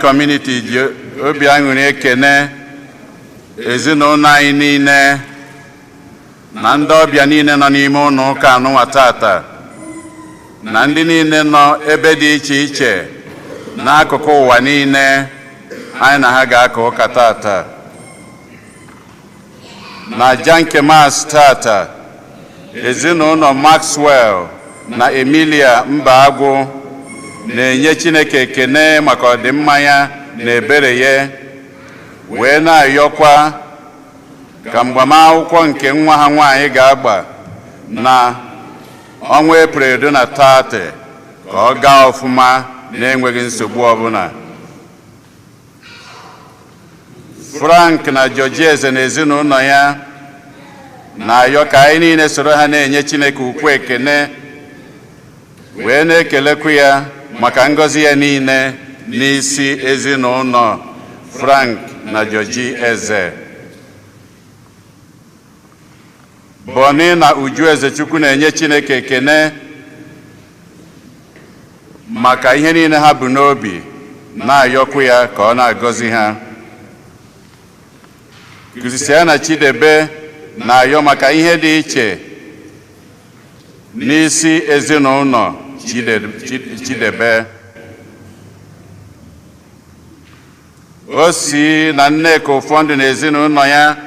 Community ji obi aṅụrị ekene ezinụlọ anyị niile na ndị ọbịa niile nọ n'ime ụlọ ụka anụnwa tata na ndị niile nọ ebe dị iche iche n'akụkụ ụwa niile anyị na ha ga-aka ụka tata. Na aja nke Mass tata, ezinụlọ Maxwell na Emilia Mbagwụ na-enye Chineke ekene maka ọdịmma ya na ebere ya, wee na-ayọkwa ka mgbamakwụkwọ nke nwa ha nwaanyị ga-agba na ọnwa Eprel dị na 30 ka ọ gaa ọfụma na-enweghị nsogbu ọbụla. Frank na Georgie Eze na ezinụlọ ya na-ayọ ka anyị niile soro ha na-enye Chineke ukwe ekene, wee na-ekelekwa ya maka ngọzi ya niile n'isi ezinụlọ Frank na Georgie Eze. Boni na Uju Ezechukwu na-enye Chineke ekene maka ihe niile ha bụ n'obi, na-ayọkwu ya ka ọ na-agọzi ha. Christiana Chidebe na-ayọ maka ihe dị iche n'isi ezinụlọ Chidebe. O si na Nneka ụfọdụ na ezinụlọ ya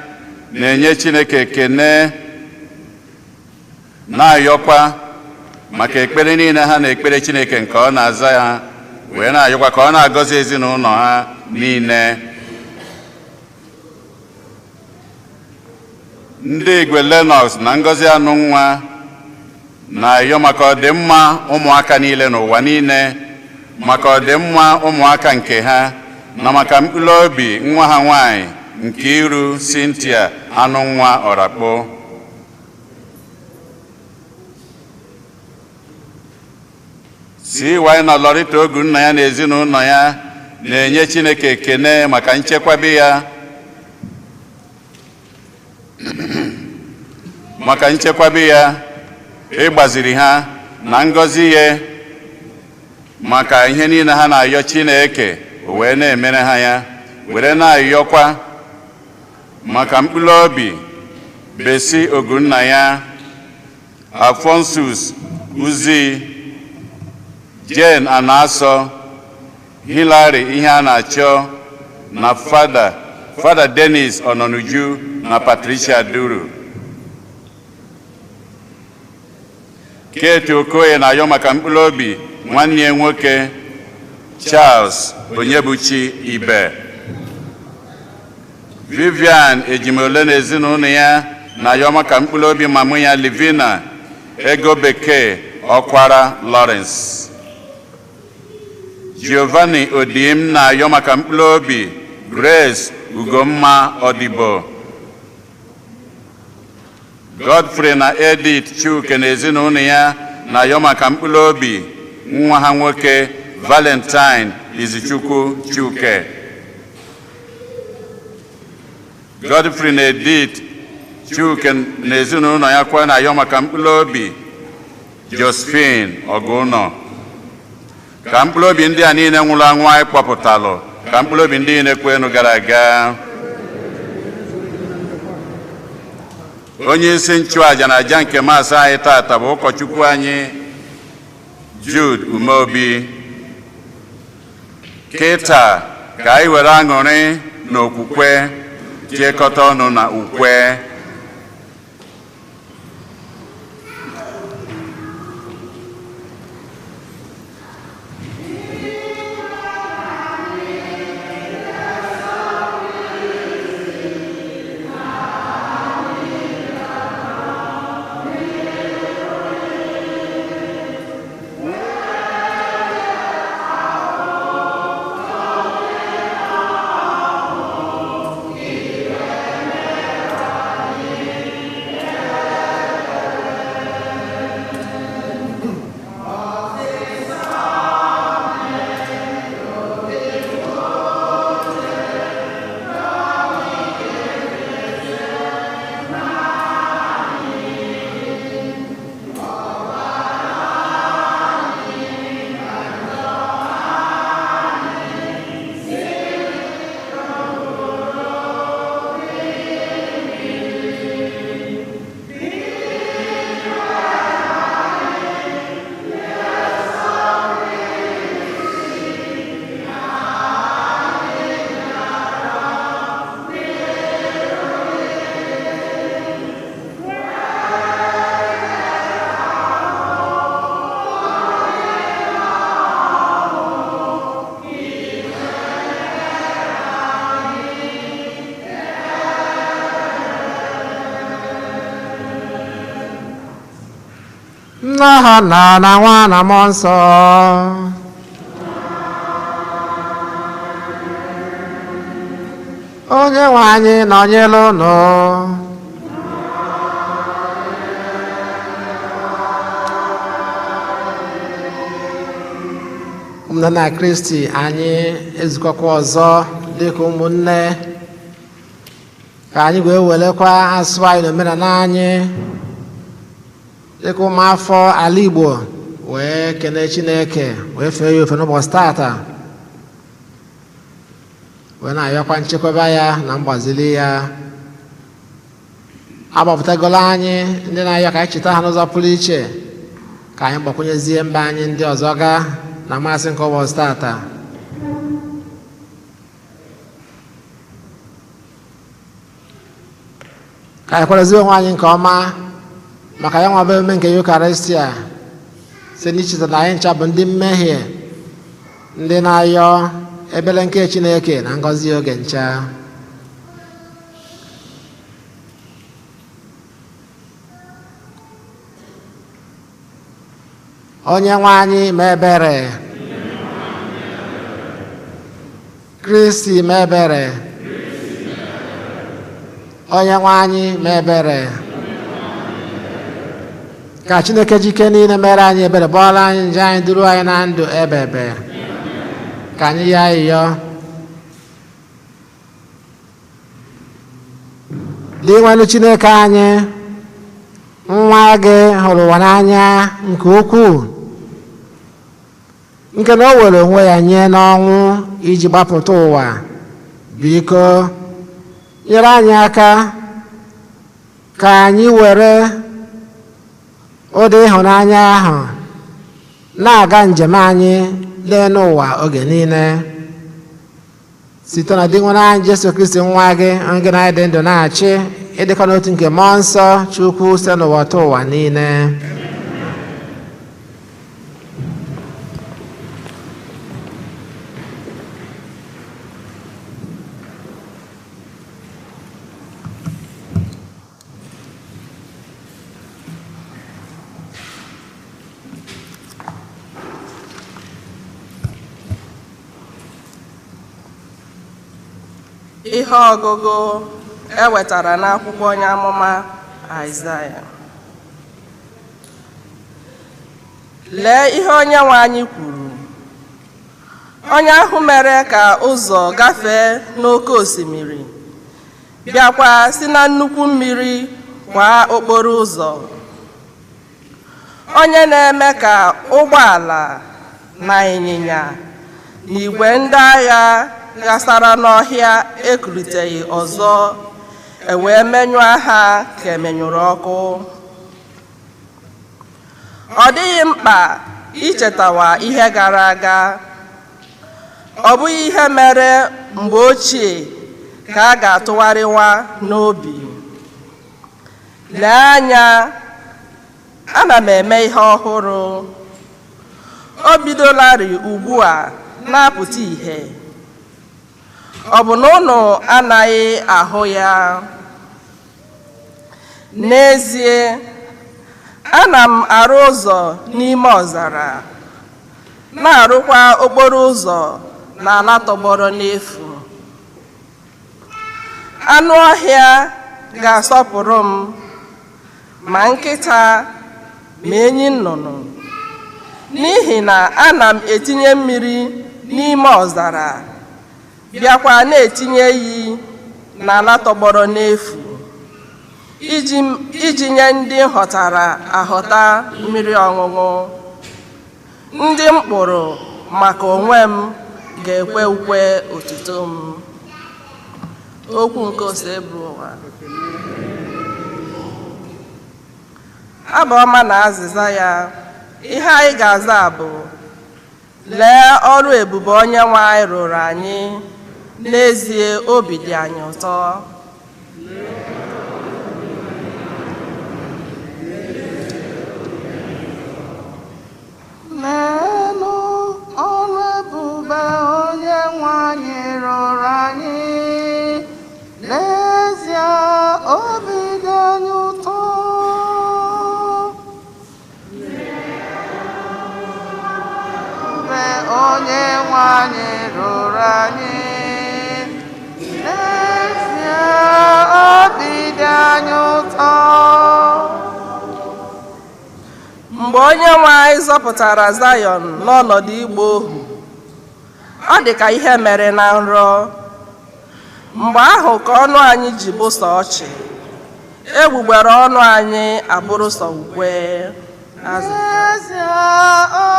na-enye Chineke ekene, na-ayọkwa maka ekpere niile ha na-ekpere Chineke nke ọ na-aza ha, wee na-ayọkwa ka ọ na-agọzi ezinụlọ ha niile. Ndị Igwe Lennox na Ngozi Anụnwa na-ayọ maka ọdịmma ụmụaka niile n'ụwa niile, maka ọdịmma ụmụaka nke ha, na maka mkpụrụ obi nwa ha nwanyị Nkiru Cynthia Anụnwa Ọrakpo. CY na Lorita Ogu nna ya na ezinụlọ ya na-enye Chineke ekene maka nchekwabe ya, maka nchekwabe ya, ịgbaziri ha na ngọzi ya, maka ihe niile ha na-ayọ Chineke o wee na-emere ha ya, were na-ayọkwa maka mkpụrụ obi Besi Ogunna ya, Alphonsus Uzi, Jane Anaso, Hilary Ihe a na-achọ na Fada Dennis Ononuju na Patricia Duru. Kate Okoye na-ayọ maka mkpụrụ obi nwanne ya nwoke Charles Onyebuchi Ibe. Vivian Ejimole na ezinụlọ ya na-ayọ maka mkpụrụ obi mamụ ya Livina ego bekee Ọkwara Lawrence. Giovanni Odim na-ayọ maka mkpụrụ obi Grace Ugomma Odibo. Godfrey na Edith Chuke na ezinụlọ ya na-ayọ maka mkpụrụ obi nwa ha nwoke Valentine Izuchukwu Chuke. Godfrey na Edith Chuke na ezinụlọ ya kwa na-ayọ maka mkpụrụ obi Josephine Ọgụnọ. Ka mkpụrụ obi ndị a niile nwụrụ anwụ anyị kpọpụtalụ, ka mkpụrụ obi ndị niile kwenu gara aga. Onye isi nchụaja na aja nke Mass anyị tata bụ ụkọchukwu anyị Jude Umeobi. Kịta ka anyị were aṅụrị na okwukwe tiekọta ọnụ na ukwe. N'aha Nna na Nwa na Mmụọ Nsọ. Onye nwe anyị nọnyere unu. Ụmụnne na Kristi, anyị ezukọkwa ọzọ dịka ụmụnne ka anyị wee welekwa asụsụ anyị na omenala anyị dịka ụmụafọ ala Igbo wee kene Chineke, wee fee ya ofe n'ụbọchị tata, wee na-ayọkwa nchekwaba ya na mgbazili ya. Agbapụtagolo anyị ndị na-ayọ ka anyị cheta ha n'ụzọ pụrụ iche, ka anyị gbakwunyezie mba anyị ndị ọzọ gaa na mmasị nke ụbọchị tata. Ka anyị kwadozie onwe anyị nke ọma maka ya nwa bụ emume nke Yukaristia, site n'icheta na anyị ncha bụ ndị mmehie, ndị na-ayọ ebele nke Chineke na ngọzi oge ncha. Onye nwe anyị mee ebere. Kristi mee ebere. Onye nwe anyị mee ebere. Ka Chineke jike niile mere anyị ebere, bọọrọ anyị nje anyị, duru anyị na ndụ ebebe. Ka anyị ya ịyọ. Dị nwanne Chineke anyị, nwa gị hụrụ ụwa n'anya nke ukwuu, nke na o were onwe ya nye n'ọnwụ iji gbapụta ụwa. Biko nyere anyị aka ka anyị were ụdị ịhụnanya ahụ na-aga njem anyị n'elu ụwa oge niile, site na di nwere anyị Jesu Kristi nwa gị, nke na anyị dị ndụ na-achị ịdịkọ n'otu nke Mmụọ Nsọ Chukwu site n'ụwa ta ụwa niile. Ihe ọgụgụ e wetara n'akwụkwọ onye amụma Aịzaya. Lee ihe onye nwe anyị kwuru. Onye ahụ mere ka ụzọ gafee n'oké osimiri, bịakwa si na nnukwu mmiri kwaa okporo ụzọ. Onye na-eme ka ụgbọala na ịnyịnya na igwe ndị agha ghasara n'ọhịa ekuliteghị ọzọ, e wee menyụọ ha ka emenyụrụ ọkụ. Ọ dịghị mkpa ichetawa ihe gara aga. Ọ bụghị ihe mere mgbe ochie ka a ga-atụgharịwa n'obi. Lee anya, ana m eme ihe ọhụrụ. O bidolarị ugbu a na-apụta ìhè. Ọ bụ na unu anaghị ahụ ya? N'ezie, ana m arụ ụzọ n'ime ọzara, na-arụkwa okporo ụzọ n'ala tọgbọrọ n'efu. Anụ ọhịa ga-asọpụrụ m, ma nkịta ma enyi nnụnụ, n'ihi na ana m etinye mmiri n'ime ọzara, bịakwa na-etinye iyi n'ala tọgbọrọ n'efu, iji nye ndị nhọtara ahọta mmiri ọṅụṅụ. Ndị m kpụrụ maka onwe m ga-ekwe ukwe otuto m. Okwu nke Osebụwa. Abụ ọma na azịza ya. Ihe anyị ga-aza bụ: lee ọrụ ebube onye nwe anyị rụrụ anyị, n'ezie obi dị anyị ụtọ. Leenụ ọrụ ebube onye nwe anyị rụrụ anyị, n'ezie obi dị anyị ụtọ. onye nwe anyị rụrụ anyị. N'ezie, obi dị anyị ụtọ. Mgbe Onye nwe anyị zọpụtara Zayọn n'ọnọdụ ịgba ohu, ọ dị ka ihe mere na nrọ. Mgbe ahụ ka ọnụ anyị ji bụ sọ ọchị, egbugbere ọnụ anyị abụrụ sọ ukwe. Azịza. N'ezie,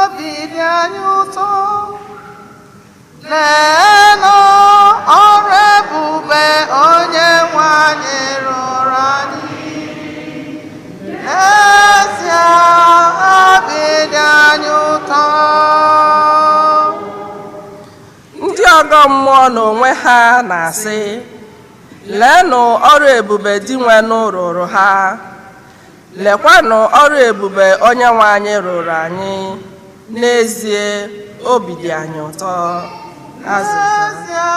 obi dị anyị ụtọ. Leenụ ọrụ ebube onye nwe anyị rụrụ anyị. N'ezie, obi dị anyị ụtọ. Ndị ọgọ mmụọ n'onwe ha na-asị, "Leenụ ọrụ ebube Dinwenụ rụrụ ha. Lekwanụ ọrụ ebube Onye nwe anyị rụrụ anyị. N'ezie, obi dị anyị ụtọ." Azịza. N'ezie,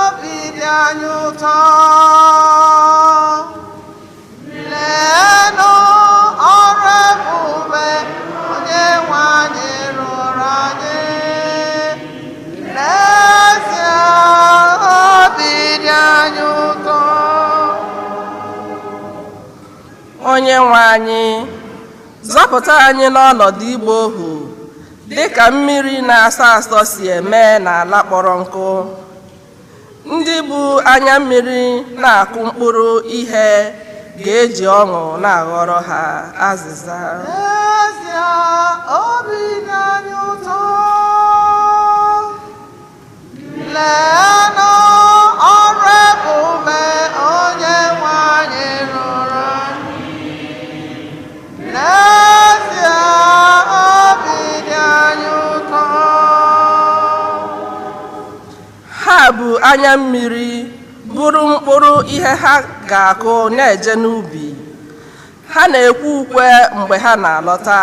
obi dị anyị ụtọ. Leenụ ọrụ ebube onye nwe anyị rụrụ anyị. N'ezie, obi dị anyị ụtọ. Onye nwe anyị, zọpụta anyị n'ọnọdụ ịgba ohu, dị ka mmiri na-asọ asọ si eme n'ala kpọrọ nkụ. Ndị bụ anya mmiri na-akụ mkpụrụ ihe ga-eji ọṅụ na-aghọrọ ha. Azịza. N'ezie, obi dị anyị ụtọ. Leenụ ọrụ ebube onye nwe anyị rụrụ anyị. N'ezie, obi dị anyị ụtọ. Ha bụ anya mmiri bụrụ mkpụrụ ihe ha ga-akụ na-eje n'ubi. Ha na-ekwe ukwe mgbe ha na-alọta,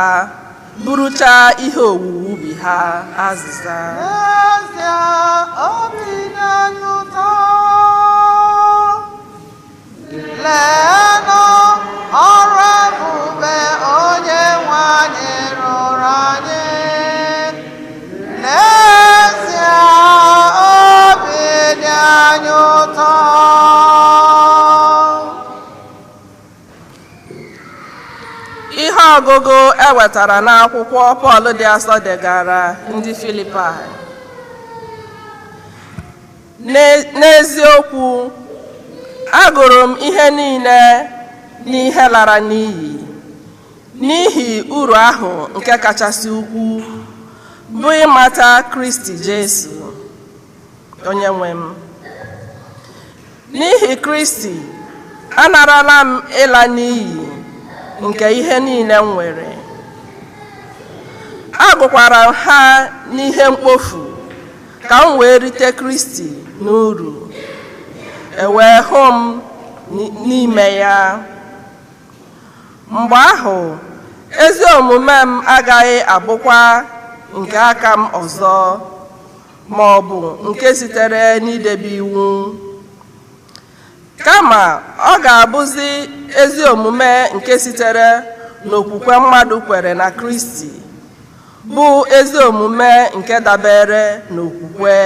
buruchaa ihe owuwe ubi ha. Azịza. N'ezie, obi dị anyị ụtọ. Leenụ ọrụ ebube onye nwe anyị rụrụ anyị. N'ezie, obi dị anyị ụtọ. Ihe ọgụgụ e wetara n'akwụkwọ Pọl dị asọ degara ndị Filipaị. N'eziokwu, agụrụ m ihe niile n'ihe lara n'iyi n'ihi uru ahụ nke kachasị ukwu, bụ ịmata Kristi Jesu onye nwe m. N'ihi Kristi anarala m ịla n'iyi nke ihe niile m nwere. Agụkwara m ha n'ihe mkpofu ka m wee rite Kristi n'uru, e wee hụ m n'ime ya. Mgbe ahụ, ezi omume m agaghị abụkwa nke aka m ọzọ, ma ọ bụ nke sitere n'idebe iwu, kama ọ ga-abụzi ezi omume nke sitere n'okwukwe mmadụ kwere na Kristi, bụ ezi omume nke dabere n'okwukwe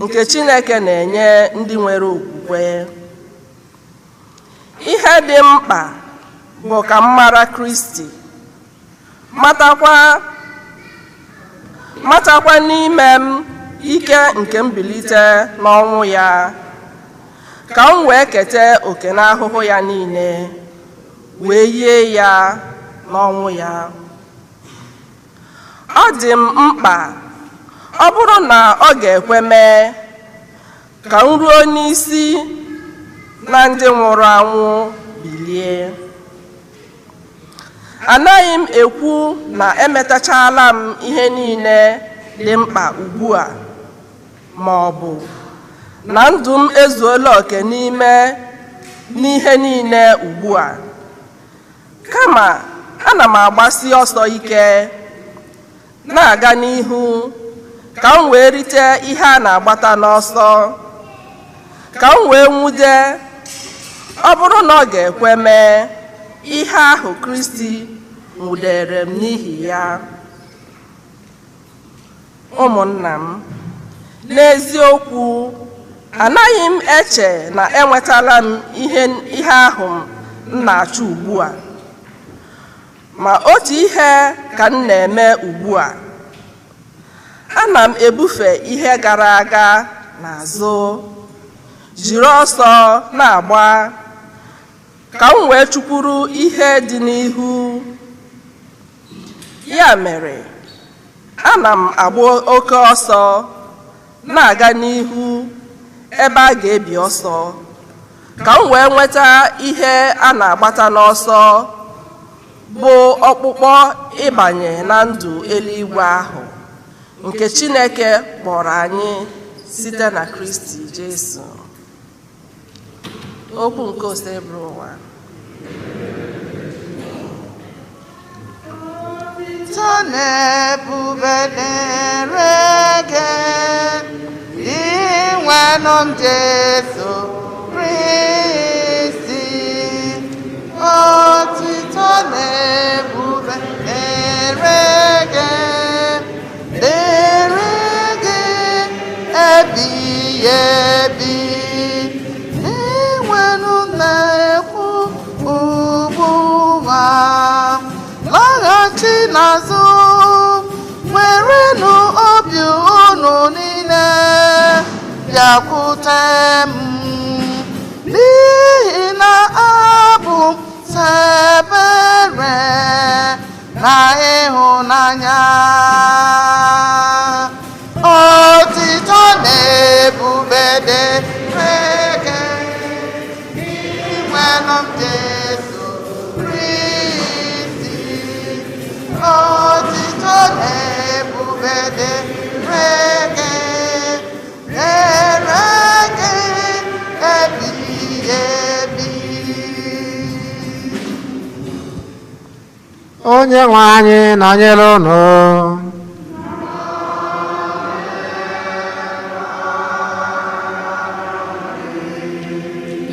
nke Chineke na-enye ndị nwere okwukwe. Ihe dị mkpa bụ ka m mara Kristi, matakwa n'ime m ike nke mbilite n'ọnwụ ya, ka m wee keta oke n'ahụhụ ya niile, wee yie ya n'ọnwụ ya. Ọ dị m mkpa, ọ bụrụ na ọ ga-ekwe mee, ka m ruo n'isi na ndị nwụrụ anwụ bilie. Anaghị m ekwu na emetachala m ihe niile dị mkpa ugbu a, ma ọ bụ na ndụ m ezuola oke n'ime n'ihe niile ugbu a, kama ana m agbasi ọsọ ike na-aga n'ihu ka m wee rite ihe a na-agbata n'ọsọ, ka m wee nwude, ọ bụrụ na ọ ga-ekwe mee, ihe ahụ Kristi nwudere m n'ihi ya. Ụmụnna m, n'eziokwu, anaghị m eche na enwetala m ihe ahụ m na-achọ ugbu a, ma otu ihe ka m na-eme ugbu a: ana m ebufe ihe gara aga n'azụ, jiri ọsọ na-agba ka m wee chụkwuru ihe dị n'ihu. Ya mere, ana m agba oke ọsọ na-aga n'ihu ebe a ga-ebi ọsọ, ka m wee nweta ihe a na-agbata n'ọsọ, bụ ọkpụkpọ ịbanye na ndụ eluigwe ahụ nke Chineke kpọrọ anyị site na Kristi Jesu. Okwu nke Osebụrụwa. Otuto na ebube dịrị gị, Dinwenụ m Jesu Kristi. Otuto na ebube dịrị gị, dịrị gị ebighị ebi. Dinwenụ na-ekwu ugbu a, laghachi n'azụ, werenụ obi unu niile bịakwute m, n'ihi na abụ m sọ ebere na ịhụnanya. Otito na ebube dịrị gị, Dinwenụ m Jesu Kristi. Otito na ebube dịrị gị, dịrị gị ebighị ebi. Onye nwe anyị nọnyere unu.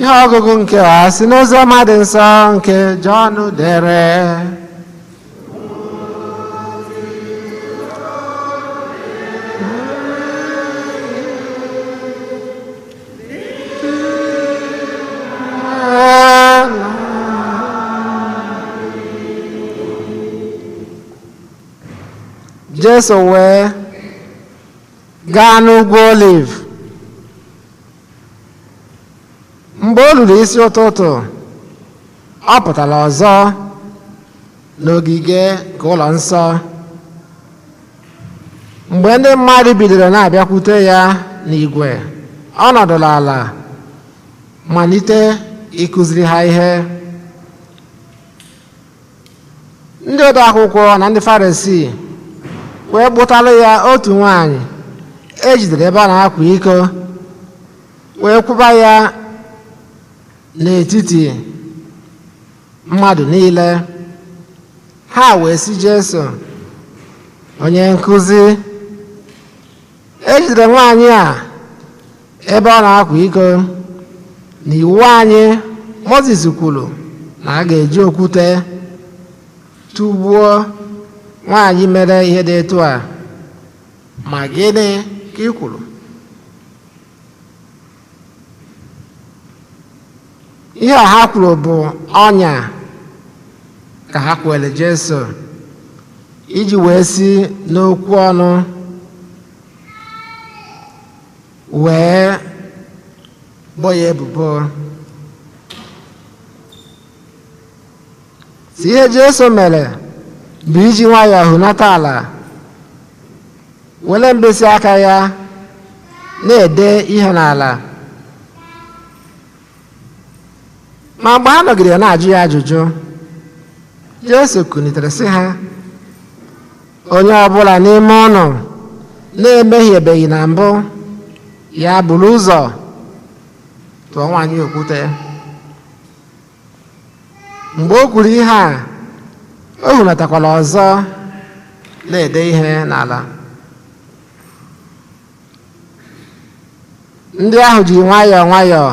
Ihe ọgụgụ nke a si n'Oziọma dị nsọ nke Jọn dere. Jesu wee gaa n'ugwu Oliv. Mgbe o ruru isi ụtụtụ, ọ pụtara ọzọ n'ogige nke ụlọ nsọ. Mgbe ndị mmadụ bidoro na-abịakwute ya n'igwe, ọ nọdụrụ ala malite ịkụziri ha ihe. Ndị ode akwụkwọ na ndị Farisii wee kpụtalụ ya otu nwaanyị ejidere ebe ọ na-akwa iko, wee kwụba ya n'etiti mmadụ niile. Ha wee sị Jesu, onye nkụzi, ejidere nwaanyị a ebe ọ na-akwa iko. N'iwu anyị, Mozis kwuru na a ga-eji okwute tụgbuo nwaanyị mere ihe dị etu a, ma gịnị ka ị kwuru? Ihe a ha kwuru bụ ọnya ka ha kwere Jesu iji wee si n'okwu ọnụ wee bo ya ebubo. Si ihe Jesu mere bụ iji nwayọọ hunata ala, were mkpịsị aka ya na-ede ihe n'ala. Ma mgbe ha nọgidere na-ajụ ya ajụjụ, Jesu kunitere sị ha, onye ọbụla n'ime ụnụ na-emehiebeghị na mbụ, ya buru ụzọ tụọ nwaanyị okwute. Mgbe o kwuru ihe a, o hulatakwara ọzọ na-ede ihe n'ala. Ndị ahụ ji nwayọọ nwayọọ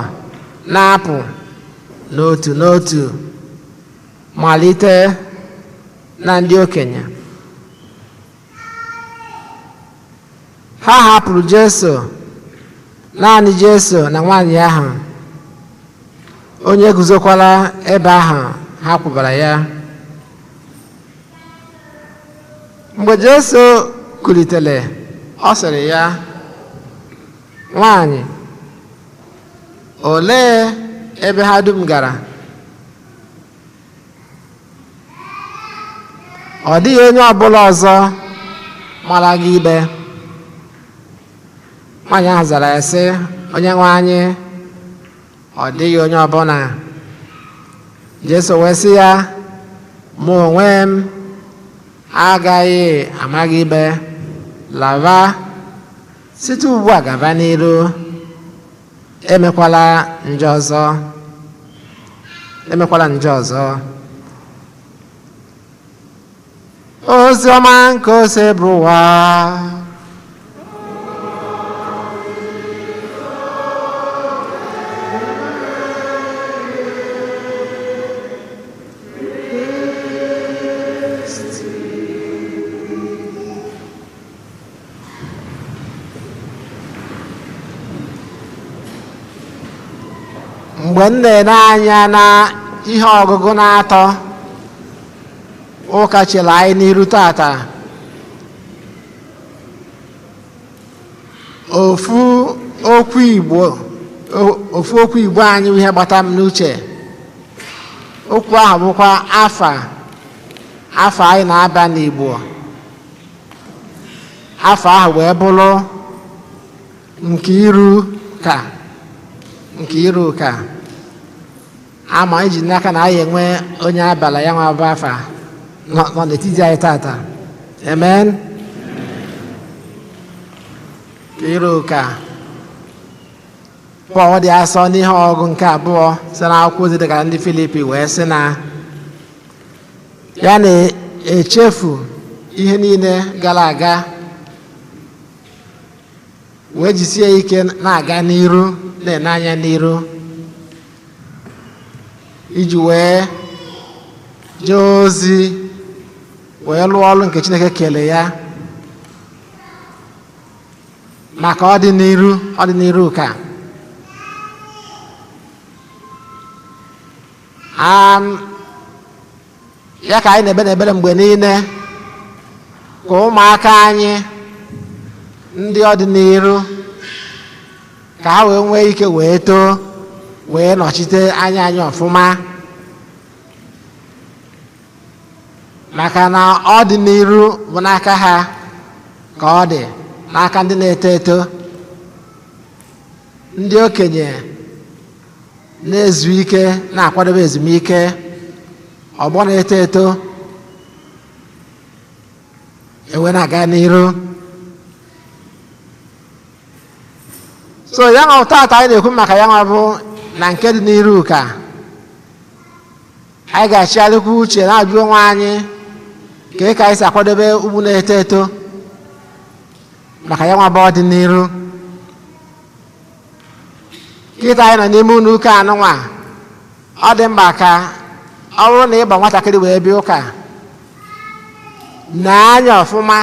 na-apụ n'otu n'otu, malite na ndị okenye. Ha hapụrụ Jesu, naanị Jesu na nwaanyị ahụ, onye guzokwara ebe ahụ ha kwụbara ya. Mgbe Jesu kulitere, ọ sịrị ya, "Nwaanyị, olee ebe ha dum gara? Ọ dịghị onye ọbụla ọzọ mara gị ikpe?" Nwaanyị ahụ zara ya sị, "Onye nwe anyị, ọ dịghị onye ọbụla." Jesu wee sị ya, "Mụ onwe m agaghị ama gị ikpe. Lava, site ugbu a gaba n'iru, emekwala njọ ọzọ, emekwala njọ ọzọ." Ozi ọma nke Osebụrụwa. Mgbe m na-ele anya na ihe ọgụgụ na-atọ ụka chere anyị n'iru tata, ofu okwu Igbo anyị, ihe gbata m n'uche, okwu ahụ bụkwa afa anyị na-aba n'Igbo. Afa ahụ wee bụrụ Nkiruka. Nkiruka, ama iji n'aka na anyị enwe onye abala ya nwa bụ afa nọ n'etiti anyị tata. Amen. Nkiruka, Pọl dị asọ n'ihe ọgụgụ nke abụọ site n'akwụkwọ ozi dịka ndị Filipi wee sị na ya na-echefu ihe niile gara aga, wee jisie ike na-aga n'iru, na-ene anya n'iru iji wee jee ozi, wee lụọ ọrụ nke Chineke kele ya maka ọdịnihu. Ka ya ka anyị na-ebe n'ebere mgbe niile, ka ụmụaka anyị ndị ọdịnihu, ka ha wee nwee ike wee too, wee nọchite anya anyị ọfụma, maka na ọdịnihu bụ n'aka ha ka ọ dị, n'aka ndị na-eto eto. Ndị okenye na-ezu ike, na-akwadobe ezumike. Ọgbọ na-eto eto ewe na-aga n'iru. So ya nwa tata anyị na-ekwu maka ya nwa bụ na nke dị n'iru, ka anyị ga-achịgharịkwa uche, na-ajụ onwe anyị ka anyị si akwadobe ụmụ na-eto eto maka ya nwa bụ ọdịnihu. Kịta anyị nọ n'ime ụlọ ụka anụnwa, ọ dị mkpa ka ọ bụrụ na ịgba nwatakịrị wee bịa ụka, na anya ọfụma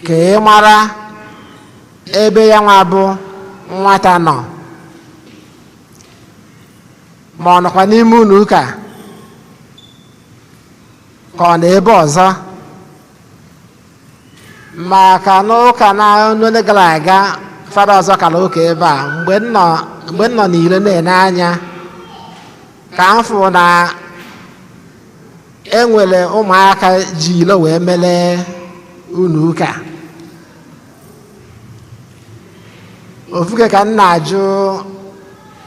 ka ị mara ebe ya nwa bụ nwata nọ, ma ọ nọkwa n'ime ụlọ ụka ka ọ na ebe ọzọ. Maka n'ụka na n'onye gara aga, fada ọzọ kara ụka ebe a, mgbe m nọ n'ile na-ene anya, ka m fụ na enwere ụmụaka ji ilo wee mere ụlọ ụka. Ofuke ka m na-ajụ,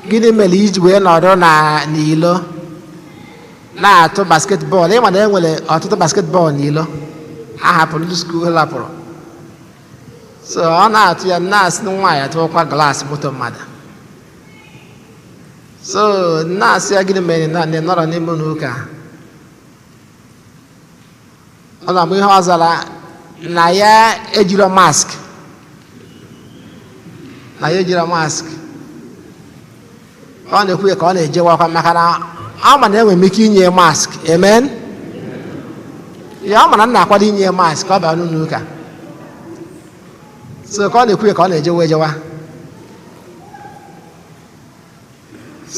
gịnị mere iji wee nọrọ na n'ilo na-atụ basketball? Ịma na enwere ọtụtụ basketball n'ilo a hapụrụ, ndị school hapụrụ. So ọ na-atụ ya, na-asị nwaanyị atụọkwa glass moto mmadụ. So na-asị ya, gịnị mere na ị nọrọ n'ime ụlọ ụka? Ọ na-abụ ihe ọ zara na ya ejiro mask, na ya ejiro mask. Ọ na-ekwu ya ka ọ na-ejewakwa, maka na ọ ma na enwere m ike inye mask. Amen. Ya ọ ma na m na-akwado inye mask ka ọ baa n'ụlọ ụka. So ka ọ na-ekwu ya ka ọ na-ejewa ejewa.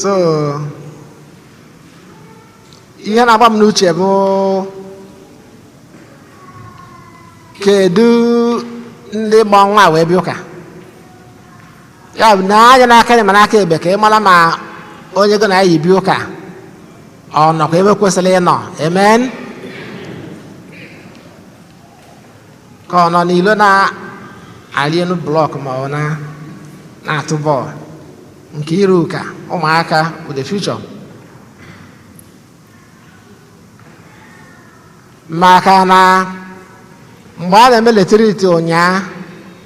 So ihe na-agba m n'uche bụ, kedu ndị gba nwa wee bịa ụka? Ya bụ na anya n'aka nri ma n'aka ekpe ka ị mara ma onye gị na ya yi bịa ụka ọ nọkwa ebe kwesịrị ịnọ. Amen. Ka ọ nọ n'ilo na-arị elu block ma ọ na-atụ bọọlụ nke iru ụka. Ụmụaka with the future, maka na mgbe a na-eme retreat ụnyaa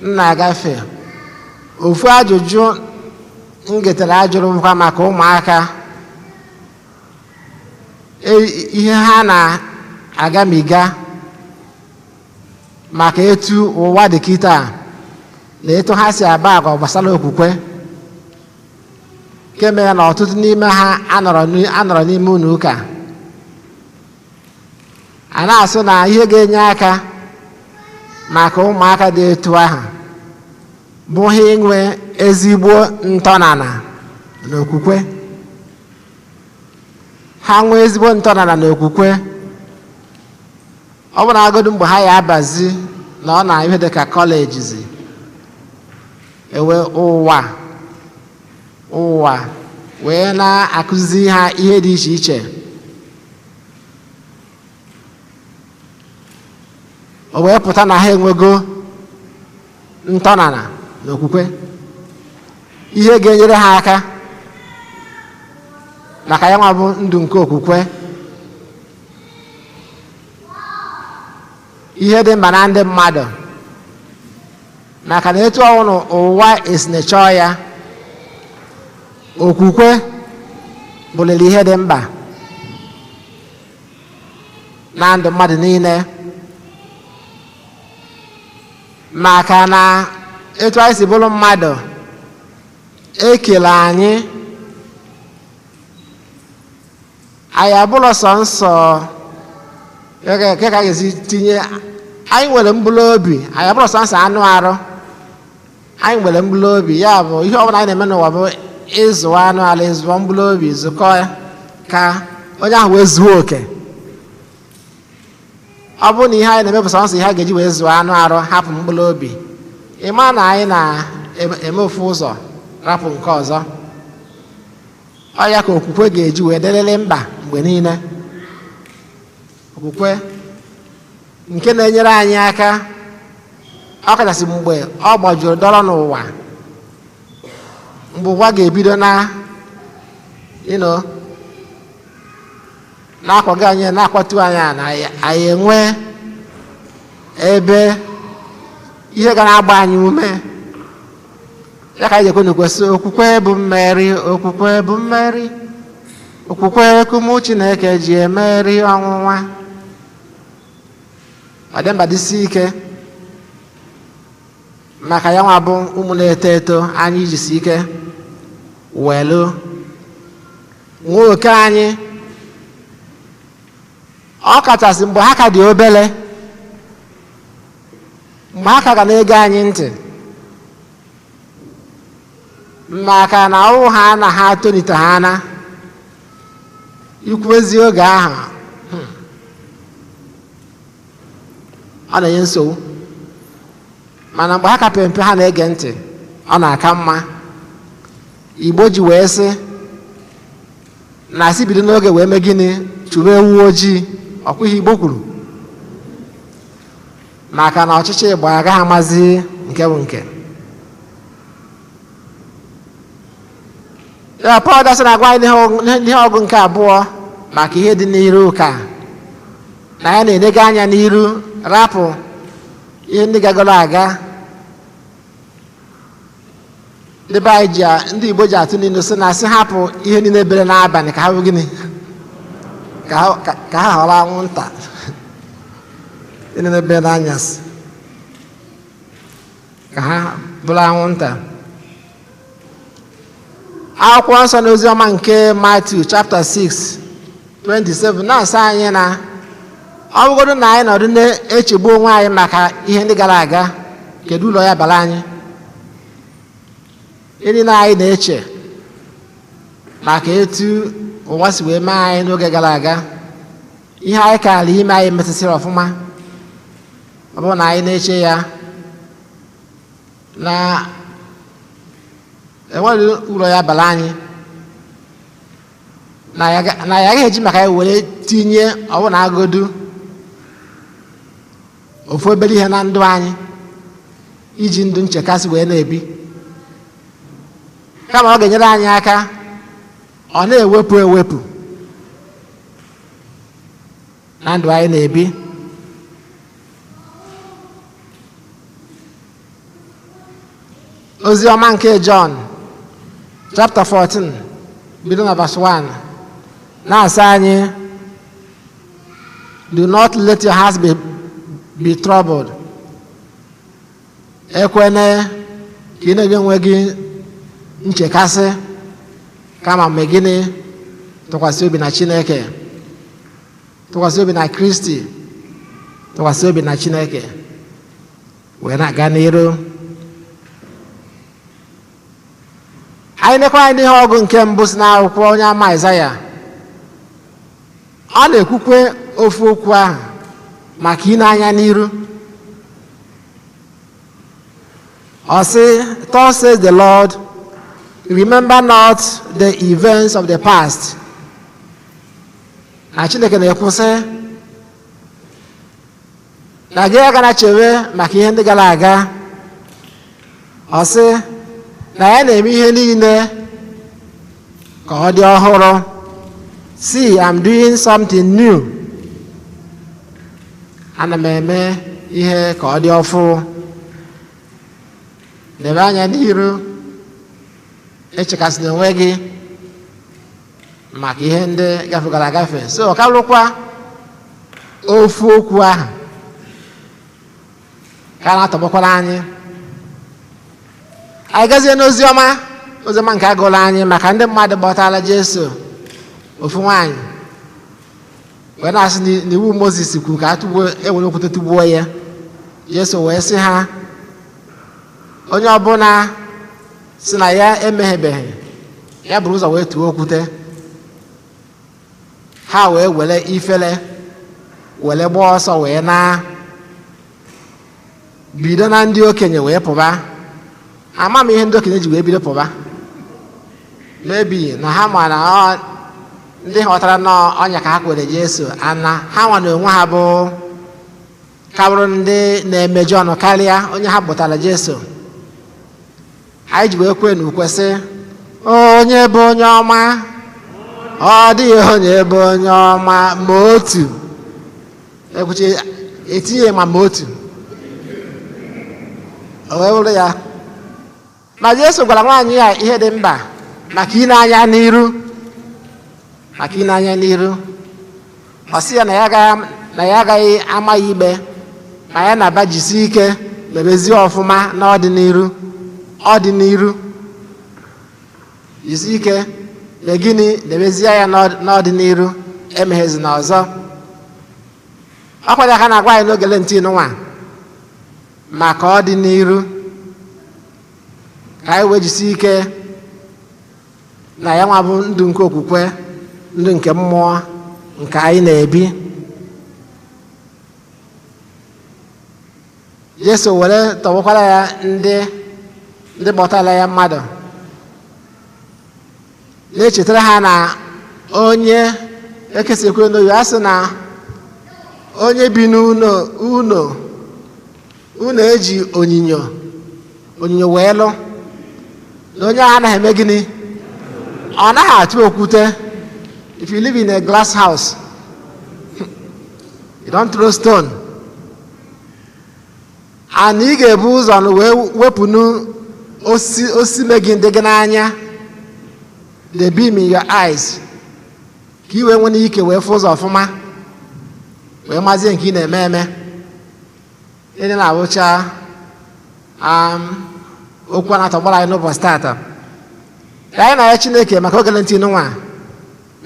m na-agafe, ofu ajụjụ m getara ajụrụ bụkwa maka ụmụaka, ihe ha na-agamiga maka etu ụwa dị kịta na etu ha si aba agwa gbasara okwukwe, nke mere na ọtụtụ n'ime ha anọrọ n'ime ụlọ ụka. A na-asụ na ihe ga-enye aka maka ụmụaka dị etu ahụ bụ ha inwe ezigbo ntọnala n'okwukwe. Ha nwee ezigbo ntọnala n'okwukwe, ọ bụ na agodu mgbe ha ya abazi na ọ na ihe dị ka kọlejizi, ewe ụwa wee na-akụzi ha ihe dị iche iche, o wee pụta na ha enwego ntọnala n'okwukwe, ihe ga-enyere ha aka maka ya nwa bụ ndụ nke okwukwe. Ihe dị mkpa na ndị mmadụ, maka na etu ọnwụ ụwa esine chọọ ya, okwukwe bụliri ihe dị mkpa na ndụ mmadụ niile, maka na etu anyị si bụrụ mmadụ, ekele anyị, anyị abụrụ sọ nsọ ke ka a ga-esi tinye anyị nwere mkpụrụ obi, anyị abụrụ sọ nsọ anụ arụ, anyị nwere mkpụrụ obi. Ya bụ ihe ọbụla anyị na-eme n'ụwa bụ ịzụ anụ arụ, ịzụọ mkpụrụ obi, zụkọ ya ka onye ahụ wee zuo oke. Ọ bụrụ na ihe anyị na-eme bụ sọnsọ ihe a ga-eji wee zụọ anụ arụ, hapụ mkpụrụ obi, ịma na anyị na-eme ofu ụzọ rapụ nke ọzọ. Ọ ya ka okwukwe ga-eji wee dịrịrị mkpa mgbe niile. Okwukwe nke na-enyere anyị aka, ọ kachasị mgbe ọ gbajuru dọrọ n'ụwa, mgbe ụwa ga-ebido na na-akwago anyị, na-akwatu anyị, na anyị enwe ebe ihe ga na-agba anyị ume. Ya ka anyị ji ekwe n'ukwe sị, okwukwe bụ mmeri, okwukwe bụ mmeri, okwukwe ka ụmụ Chineke ji emeri ọnwụnwa. Ọ dị mkpa dịsi ike maka ya nwa bụ ụmụ na-eto eto, anyị jisi ike welu nwee oke anyị, ọ kachasị mgbe ha ka dị obele, mgbe ha ka ga na-ege anyị ntị, maka na ọwụ ha na ha tonite ha na ikwu ezi oge ahụ, ọ na-enye nsogbu. Mana mgbe ha ka pe mpe ha na-ege ntị, ọ na-aka mma. Igbo ji wee sị na asị bido n'oge wee mee gịnị? Chụwa ewu ojii. Ọkwa ihe Igbo kwuru, maka na ọchịchị Igbo agaghị amazi nke bụ nke ya. Pọl dasị na-agwa anyị n'ihe ọgụ nke abụọ maka ihe dị n'iru ụka, na ya na-enega anya n'iru, rapụ ihe ndị gagoro aga. Ndị be anyị ji ndị Igbo ji atụ n'ilu sị na asị hapụ ihe niile bere n'abalị ka ha bụ gịnị? Ka ha ghọrọ anwụnta. Ihe niile bere n'anyasị ka ha bụrụ anwụnta. Akwụkwọ nsọ na oziọma nke Matthew chapter 6 27 na-asị anyị na ọ bụgodu na anyị nọdụ na-echegbu onwe anyị maka ihe ndị gara aga, Kedu ụlọ ya bara anyị? Ịdị na anyị na-eche maka etu ụwa si wee mee anyị n'oge gara aga, ihe anyị kaara ime anyị metụsịrị ọfụma. Ọ bụrụ na anyị na-eche ya na enweghị ụlọ ya bara anyị, na ya agaghị eji maka ya were tinye ọbụna agodu ofu obere ihe na ndụ anyị iji ndụ nchekasị wee na-ebi, kama ọ ga-enyere anyị aka, ọ na-ewepụ ewepụ na ndụ anyị na-ebi. Ozi ọma nke Jọn chapter 14 bido na verse 1 na-asị anyị, do not let your hearts be troubled. Ekwene ka ị na-enye onwe gị nchekasị, kama mgbe gịnị? Tụkwasị obi na Chineke, tụkwasị obi na Kristi, tụkwasị obi na Chineke, wee na-aga n'iru. Anyị nekwa anyị n'ihe ọgụ nke mbụ si n'akwụkwọ onye ama Aịzaya, ọ na-ekwukwe ofu okwu ahụ maka ine anya n'iru. Ọ sị, thus says the Lord, remember not the events of the past. Na Chineke na-ekwu sị na gị agana chewe maka ihe ndị gara aga. Ọ sị na ya na-eme ihe niile ka ọ dị ọhụrụ. See, I'm doing something new. Ana m eme ihe ka ọ dị ọfụ. Lebe anya n'iru, echekasịla onwe gị maka ihe ndị gafegara agafe. So ọ ka bụrụkwa ofu okwu ahụ ka a na-atọgbakwara anyị. Anyị gazie n'ozi ọma, ozi ọma nke agụla anyị maka ndị mmadụ gbọtara Jesu ofu nwaanyị wee na-asị n'iwu Mozis kwuru ka ewere okwute tụgbuo ya. Jesu wee sị ha, onye ọbụla si na ya emeghebeghị ya buru ụzọ wee tụọ okwute. Ha wee were ifele were gbaa ọsọ wee naa, bido na ndị okenye wee pụba. Ama m ihe ndị okenye ji wee bido pụba, maybe na ha ma na ndị ghọtara na ọnya ka ha kwere Jesu ana ha nwa na onwe ha bụ ka bụrụ ndị na-emejọ ọnụ karịa onye ha kpụtara Jesu. Anyị ji wee kwee na ukwe sị, onye bụ onye ọma, ọ dịghị onye bụ onye ọma ma otu. Ekwuchi etinye ma otu o wee bụrụ ya. Ma Jesu gwara nwaanyị ya ihe dị mkpa maka ile anya n'iru, maka ile anya n'iru. Ọ sị ya na ya agaghị ama ya ikpe, ma ya na-aba jisi ike mebezie ọfụma n'ọdịniru, ọdịniru jisi ike na gịnị debezie ya n'ọdịniru, emeghezina ọzọ. Ọ kwado aka na-agwa anyị n'oge Lent nwa maka ọdịniru, ka anyị wee jisi ike na ya nwa bụ ndụ nke okwukwe, ndụ nke mmụọ nke anyị na-ebi. Jesu were tọgbukwara ya ndị kpọtara ya mmadụ, na-echetara ha na onye ekesikwe n'oyi a sị na onye bi n'ụlọ ụlọ ụlọ eji onyinyo onyinyo wee lụ, na onye ahụ anaghị eme gịnị? Ọ naghị atụ okwute. If you live in a glass house, you don't throw stone. And ị ga-ebu ụzọ wee wepụnụ osisi megide gị n'anya, the beam in your eyes, ka ị wee nwee ike wee fụ ụzọ ọfụma, wee mazie nke ị na-eme eme. Ịdị na-awụcha okwu a na-atọgbara anyị n'ụbọchị taata. Ka anyị na-arịọ Chineke maka oge Lent nwa,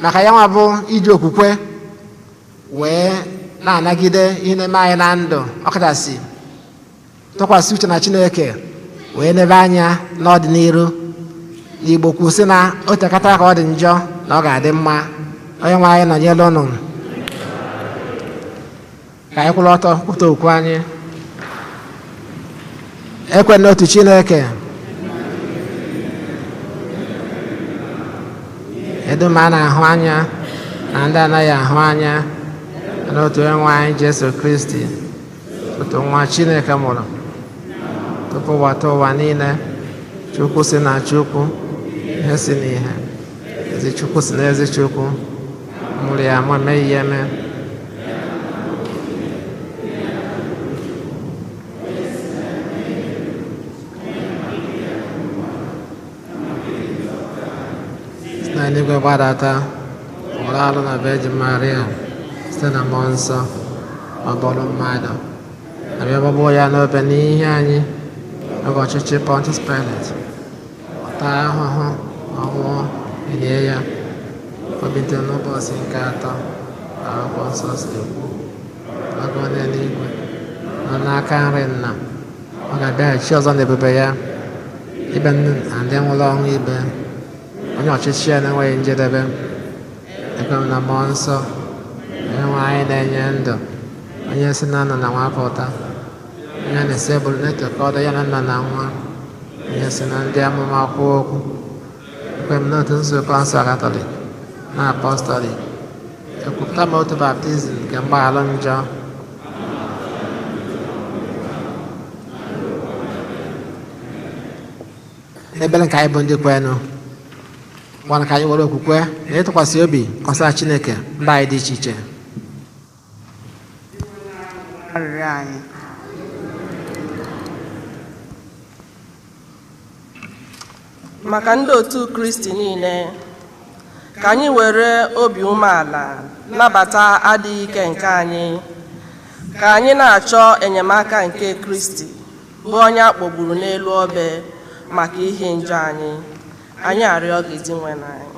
maka ya nwa bụ iji okwukwe wee na-anagide ihe na-eme anyị na ndụ, ọkachasị Tụkwasị uche na Chineke wee nebe anya n'ọdịnihu. N'Igbo kwu sị na o tekata ka ọ dị njọ na ọ ga-adị mma. Onye nwe anyị nọnyere ụnụ. Ka anyị kwụrụ ọtọ kwupụta okwu anyị. Ekwe n'otu Chineke, edu ma a na-ahụ anya na ndị anaghị ahụ anya, n'otu onye nwe anyị Jesu Kristi, otu nwa Chineke mụrụ tupu ụwa tụ ụwa niile, Chukwu si na Chukwu, ihe si n'ihe, ezi Chukwu si na ezi Chukwu, mụrụ ya ma meghị ya eme. Si na eluigwe gbadata, wụrụ alụ na Virgin Maria, site na mmụọ nsọ, ọ bụrụ mmadụ, abịa gbagbuo ya n'obe n'ihe anyị oge ọchịchị Pontius Pilate, ọ taa ahụhụ, ọ nwụọ, elie ya, o bilitere n'ụbọchị nke atọ, ka akwụkwọ nsọ si ekwu, ọgụ n'eluigwe, nọ n'aka nri nna, ọ ga-abịaghachi ọzọ n'ebube ya, ikpe na ndị nwụrụ ọnwụ ikpe, onye ọchịchị ya na-enweghị njedebe. Ekwe m na mmụọ nsọ, onye nwe anyị na-enye ndụ, onye si na nna na nwa pụta, onye na-esebụrụ na-etokọdo ya na nna na nwa, onye si na ndị amụma kwuo okwu. Ekwe m n'otu nzukọ nsọ Katọlik na apọstọlik, ekwupụta m otu baptizim nke mgbaghara njọ. N'ebere nke anyị bụ ndị kwenụ, gwana ka anyị were okwukwe na ịtụkwasị obi kọsara Chineke mba anyị dị iche iche. Arịrịọ anyị. Maka ndị otu Kristi niile, ka anyị were obi umeala nabata adịghị ike nke anyị, ka anyị na-achọ enyemaka nke Kristi, bụ onye a kpọgburu n'elu obe maka ihe njọ anyị. Anyị arịọ gị, Dinwenụ anyị.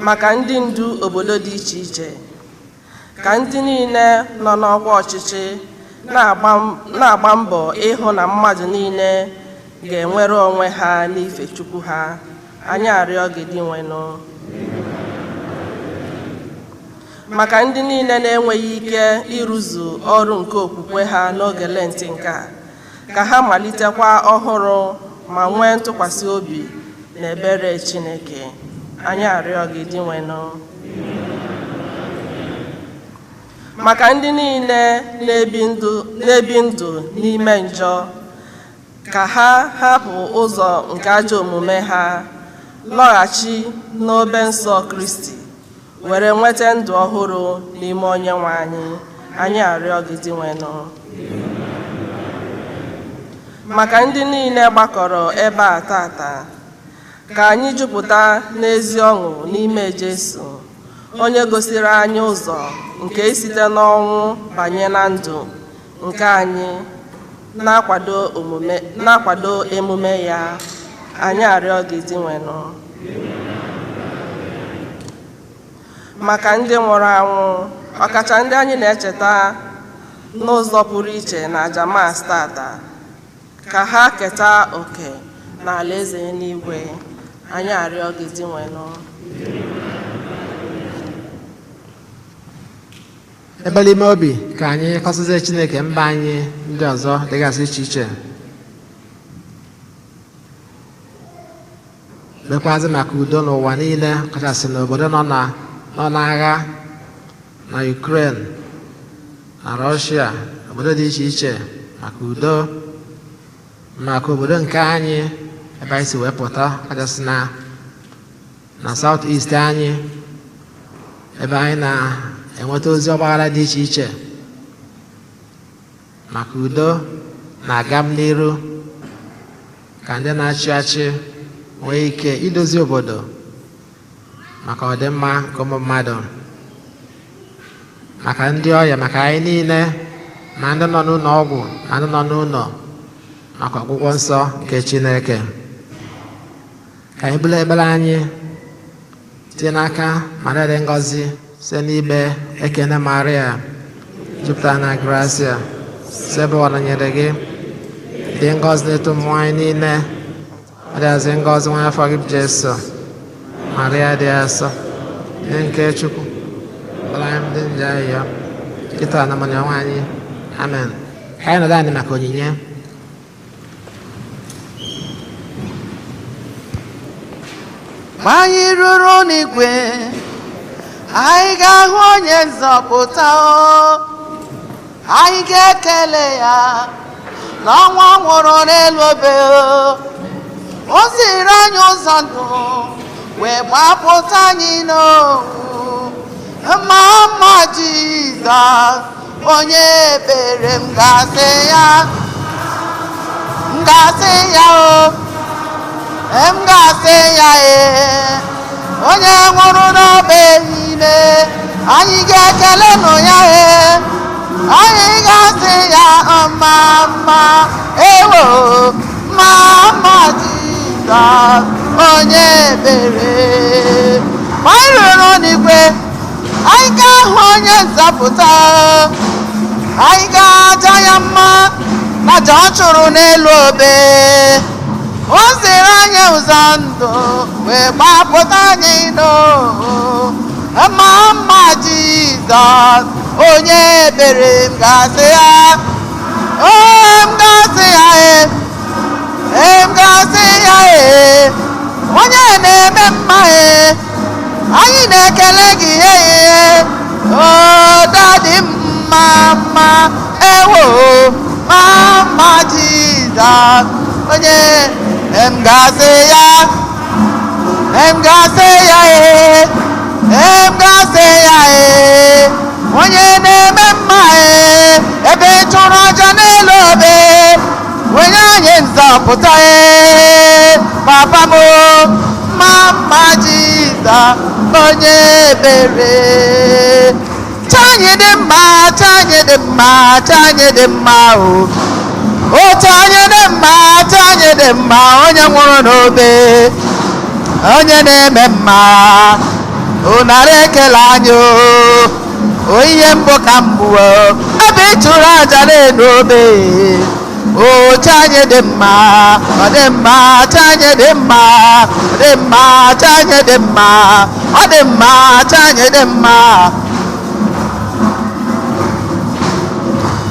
Maka ndị ndu obodo dị iche iche, ka ndị niile nọ n'ọkwa ọchịchị na-agba mbọ ịhụ na mmadụ niile ga-enwere onwe ha n'ife Chukwu ha. Anyị arịọ gị, Dinwenụ. Maka ndị niile na-enweghị ike ịrụzu ọrụ nke okwukwe ha n'oge Lent nke a, ka ha malitekwa ọhụrụ ma nwee ntụkwasị obi na ebere Chineke. Anyị arịọ gị, Dinwenụ. Maka ndị niile na-ebi ndụ n'ime njọ, ka ha hapụ ụzọ nke ajọ omume ha, lọghachi n'obe nsọ Kristi, were nweta ndụ ọhụrụ n'ime Onyenwe anyị. Anyị arịọ gị, Dinwenụ. Maka ndị niile gbakọrọ ebe a tata, ka anyị jupụta n'ezi ọṅụ n'ime Jesu, onye gosiri anyị ụzọ nke isite n'ọnwụ banye na ndụ nke anyị na-akwado emume ya. Anyị arịọ gị, Dinwenụ. Maka ndị nwụrụ anwụ, ọkacha ndị anyị na-echeta n'ụzọ pụrụ iche na aja Mass tata, ka ha keta oke n'alaeze eluigwe. Anyị arịọ gị, Dinwenụ. Ebere ime obi ka anyị kọsịzie Chineke mba anyị ndị ọzọ dịgasị iche iche, mekwazị maka udo n'ụwa niile, kachasị n'obodo nọ n'agha na Ukraine na Russia, obodo dị iche iche, maka udo, maka obodo nke anyị ebe anyị si wee pụta, kachasị na South East anyị, ebe anyị na-enweta ozi ọgbaghara dị iche iche, maka udo na-aga m n'iru, ka ndị na-achị achị nwee ike idozi obodo maka ọdịmma nke ụmụ mmadụ, maka ndị ọrịa, maka anyị niile, ma ndị nọ n'ụlọ ọgwụ ma ndị nọ n'ụlọ, maka ọgwụgwọ nsọ nke Chineke. Ka anyị bụrụ ekpere anyị tinye n'aka Maria dị ngọzi site n'ikpe ekene Maria jupụtara na grasia. Osebụrụwa nọnyere gị. Dị ngọzi n'etiti ụmụ nwaanyị niile, ọ dịazị ngọzi nwa afọ gị bụ Jesu. Maria dị asọ, nne nke Chukwu, ọla anyị ndị njọ ayịyọ, kịta na mmanụ ọnwa anyị. Amen. Ka anyị nọdụ anyị maka onyinye. Mgbe anyị ruru n'igwe, anyị ga-ahụ onye nzọpụta o. Anyị ga-ekele ya na ọnwa ọ nwụrụ n'elu obe o. O ziri anyị ụzọ ndụ wee gbapụta anyị n'owu. Mma mma Jizọs, onye ebere, m ga-asị ya, m ga-asị ya o, m ga-asị ya ee, onye nwụrụ n'obe niile, anyị ga-ekele nụ ya ee, anyị ga-asị ya mma mma, ewo, mma mma Jizọs, onye ebere. Ma anyị ruru n'igwe, anyị ga-ahụ onye nzọpụta, anyị ga-aja ya mma na aja ọ chụrụ n'elu obe. O ziri anyị ụzọ ndụ wee gbapụta anyị n'ohu. Mma mma Jizọs, onye ebere, m ga-asị ya o, m ga-asị ya e, m ga-asị ya ee, onye na-eme mma ee, anyị na-ekele gị ee, o daddy, mma mma, ewo, mma mma Jizọs, onye m ga-asị ya, m ga-asị ya ee, m ga-asị ya ee, onye na-eme mma ee, ebe ị chụrụ aja n'elu obe onye anyị nzọpụta ee, papa m, mma mma Jizọs, onye ebere. Chanyị dị mma, chanyị dị mma, chanyị dị mma o, otu anyị dị mma, chanyị dị mma, onye nwụrụ n'obe, onye na-eme mma, ụnara ekele anyị o, ihe mbụ ka mbụ o, ebe ị chụrụ aja n'elu obe o, chanyị dị mma, ọ dị mma, chanyị dị mma, ọ dị mma, chanyị dị mma, ọ dị mma, chanyị dị mma.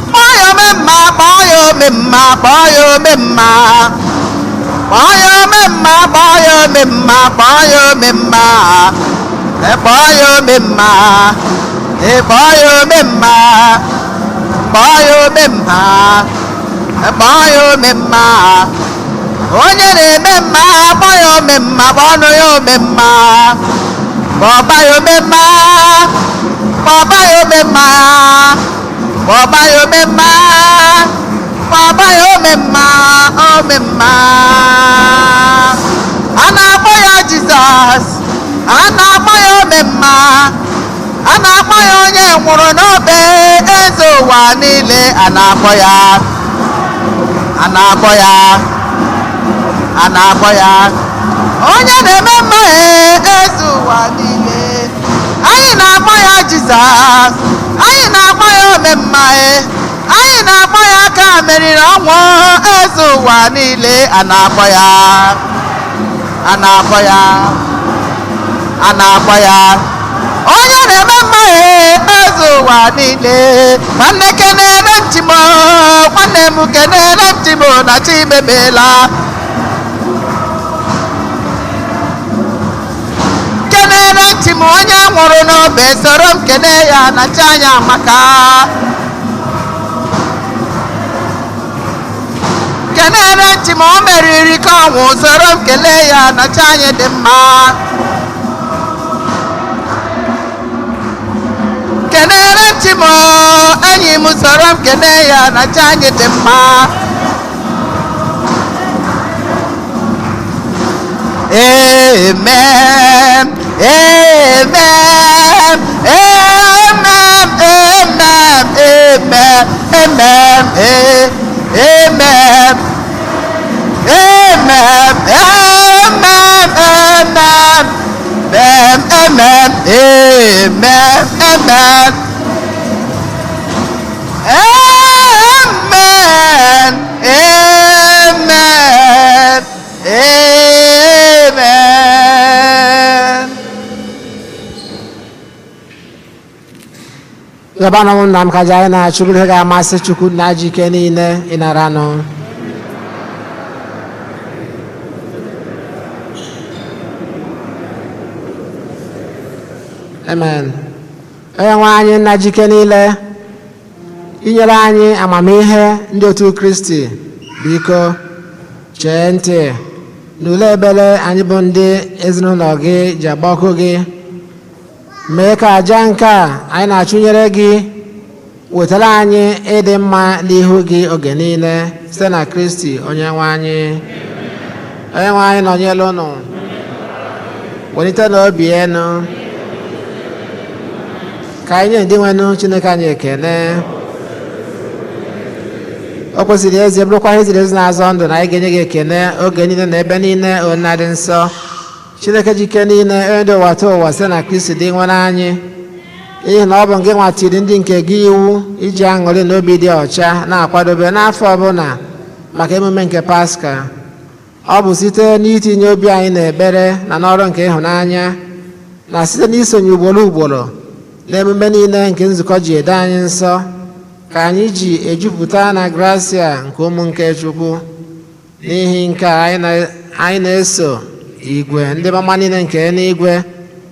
Kpọọ ya ome mma, kpọọ ya ome mma, kpọọ ya ome mma, kpọọ ya ome mma, kpọọ ya ome mma, kpọọ ya ome mma, kpọọ ya ome mma, kpọọ ya ome mma, kpọọ ya ome mma, kpọọ ya ome mma, onye na-eme mma, kpọọ ya ome mma, kpọọ ọnụ ya ome mma, kpọba ya ome mma, kpọba ya ome mma, kpọba ya ome mma, kpọba ya ome mma, ome mma. A na-akpọ ya Jizọs, a na-akpọ ya ome mma, a na-akpọ ya onye nwụrụ n'obe, eze ụwa niile. A na-akpọ ya, a na-akpọ ya, a na-akpọ ya onye na-eme mma ee, eze ụwa niile. Anyị na-akpọ ya Jizọs, anyị na-akpọ ya ome mma ee, anyị na-akpọ ya aka meriri ọnwụ, eze ụwa niile. A na-akpọ ya, a na-akpọ ya, a na-akpọ ya onye na-eme mma ee, eze ụwa niile. Nwanne, kenere ntimo, nwanne m, kenere ntimo na chimemela. Kenere ntị m onye nwụrụ n'obe, soro m kene ya na chi anya amaka. Kenere ntị m o meriri ka ọnwụ, soro m kelee ya na chi anyị dị mma. Kenere ntị m enyi m, soro m kene ya na chi anyị dị mma. Amen. Amen. Amen. Amen. Amen. Amen. Amen. Amen. Amen. Amen. Amen. Amen. Amen. Amen. Amen. Amen. Amen. Yọbanụ m nna m ka anyị na-achụrụ ihe ga-amasị Chukwu na ji ike niile ịnaranụ. Amen. Onye nwe anyị nna ji ike niile, inyere anyị amamihe ndị otu Kristi, biko chee ntị n'ule ebere anyị bụ ndị ezinụlọ gị ji agba ọkụ gị. Mee ka aja nke a anyị na-achụnyere gị wetara anyị ịdị mma n'ihu gị oge niile site na Kristi onye nwe anyị. Onye nwe anyị nọnyere unu. Welite n'obi enu ka anyị nye ndị nwenụ Chineke anyị ekele. O kwesịrị ezi, bụrụkwa ihe ziri ezi na-azọ ndụ na anyị ga-enye gị ekele oge niile na ebe niile, onye dị nsọ, Chineke jike niile, onye dị ụwa tụ ụwa, site na Kristi dị nwere anyị. N'ihi na ọ bụ gị nwatiri ndị nke gị iwu iji aṅụrị na obi dị ọcha na-akwadobe n'afọ ọbụla maka emume nke Paska. Ọ bụ site n'itinye obi anyị n'ekpere na n'ọrụ nke ịhụnanya, na site n'isonye ugboro ugboro n'emume niile nke nzukọ ji edo anyị nsọ, ka anyị ji ejupụta na grasia nke ụmụ nke Chukwu. N'ihi nke a anyị na-eso igwe ndị mama niile nke eluigwe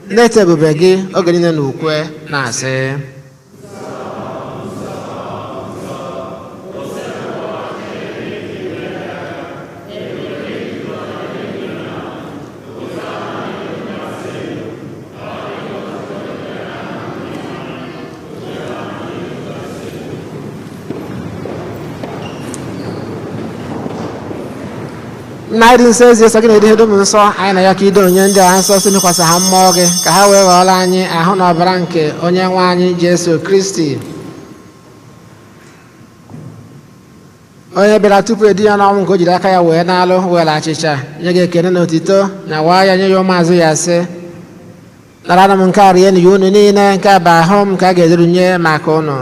na-eto ebube gị oge niile na ukwe na-asị: Nna anyị dị nsọ, ezi nsọ gị na-edo ihe dum nsọ, anyị na ya ka ido onye ndị a nsọ si nụkwasị ha mmụọ gị ka ha wee ghọọrọ anyị ahụ na ọbara nke onye nwe anyị Jesu Kristi, onye bịara tupu edu ya n'ọnwụ nke o jiri aka ya wee na-alụ were achịcha nye gị ekene na otito na waa ya nye ya ụmụazụ ya, sị: "Nara m nke a, rie ya unu niile. Nke a bụ ahụ m ka a ga-eduru nye maka unu."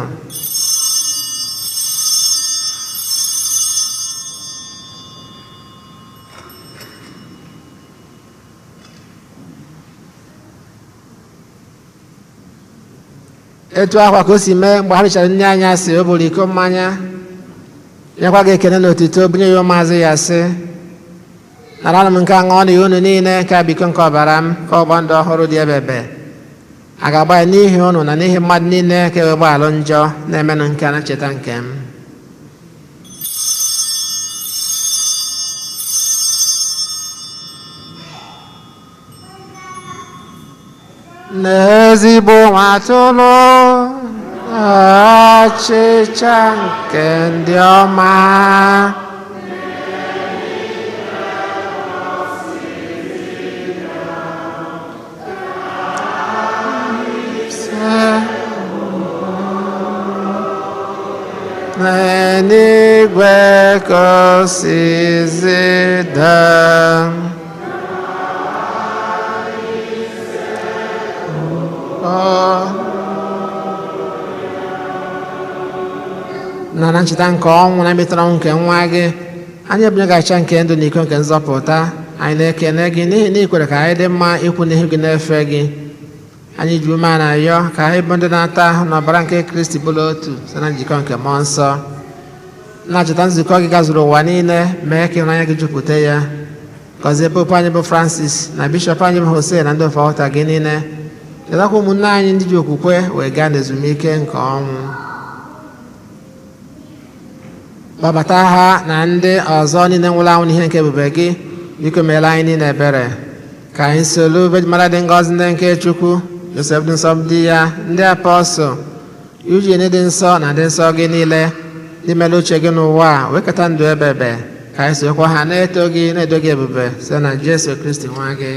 Etu akwa ka o si mee mgbe ha richara nne anya sị, o buru iko mmanya, nyekwa gị ekene na otito, bunye ya ụmụazụ ya, sị: "Nara m nke a, ṅụọ na ya unu niile. Nke a bụ iko nke ọbara m ka ọgbọ ndụ ọhụrụ dị ebebe. A ga-agba ya n'ihi unu na n'ihi mmadụ niile ka e wee gbaghalụ njọ. Na-emenụ nke a na ncheta nke m." N'ezigbo nwa atụrụ achịcha nke ndị ọma, n'eluigwe ka o si zida. Na na ncheta nke ọnwụ na mmetụta ọnwụ nke nwa gị, anyị ebunye gị achịcha nke ndụ na iko nke nzọpụta. Anyị na-ekene gị n'ihi na ị kwere ka anyị dị mma ikwu n'ihu gị na-efe gị. Anyị ji ume na ayọ ka anyị bụ ndị na-ata ahụ na ọbara nke Kristi bụrụ otu site na njikọ nke mmụọ nsọ. Na-acheta nzukọ gị gazuru ụwa niile, mee ka ịhụnanya gị jupụta ya. Gọzie Popu anyị bụ Francis na bishọp anyị bụ Jose na ndị ofe ọta gị niile. Chetakwa ụmụnne anyị ndị ji okwukwe wee gaa n'ezumike nke ọnwụ. Kpọbata ha na ndị ọzọ niile nwụrụ anwụ n'ihe nke ebube gị. Biko meere anyị niile ebere ka anyị solu Virgin Mary dị ngọzi ndị nke Chukwu, Josef dị nsọ di ya, ndị apọstụl, Eugene dị nsọ na ndị nsọ gị niile ndị mere uche gị n'ụwa a wee keta ndụ ebebe, ka anyị sokwa ha na-eto gị na-edo gị ebube site na Jesu Kristi nwa gị.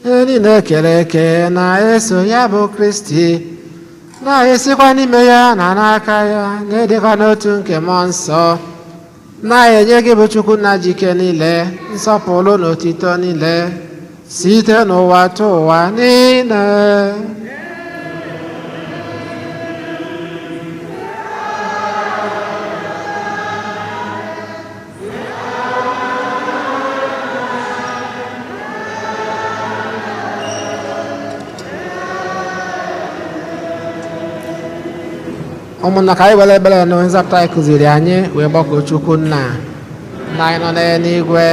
Ihe niile kere eke na-eso ya bụ Kristi, na-esikwa n'ime ya na n'aka ya na-edekwa n'otu nke mmụọ nsọ, na-enye gị bụ Chukwu nna jike niile nsọpụrụ na otito niile site n'ụwa tụ ụwa niile. Ụmụnna, ka anyị were ebere na onye nzọpụta anyị kụziri anyị wee gbakọọ Chukwu nna. Nna anyị nọ n'eluigwe,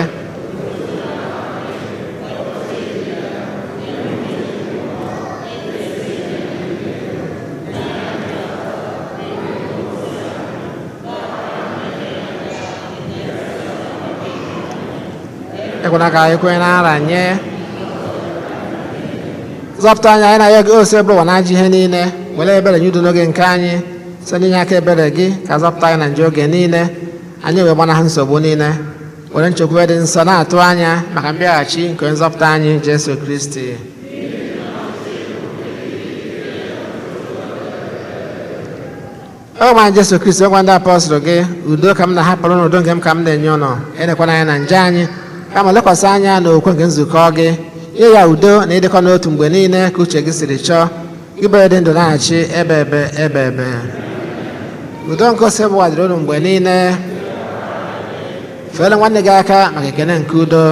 ekwena ka anyị kwenye na nranye. Zọpụta anyị, anyị na-arịọ gị, Osebụrụwa na ajọ ihe niile. Were ebere nye udo n'oge nke anyị. Site n'inye aka ebere gị, ka zọpụta anyị na njọ oge niile, anyị wee gbanahụ nsogbu niile, were nchekwube dị nsọ na-atụ anya maka mbịaghachi nke onye nzọpụta anyị, Jesu Kristi. O nwa Jesu Kristi, gwa ndị apọstụl gị, "Udo ka m na-ahapụrụ n'udo nke m ka m na-enye ụnụ. Elekwana anya na nje anyị, kama lekwasị anya n'okwukwe nke nzukọ gị. Nye ya udo na ịdịkọ n'otu mgbe niile ka uche gị siri chọọ. Gị bụ dị ndụ na-achị ebe ebe ebe ebe." Udo nke Osebụwa dịrị unu mgbe niile. Feere nwanne gị aka maka ekene nke udo.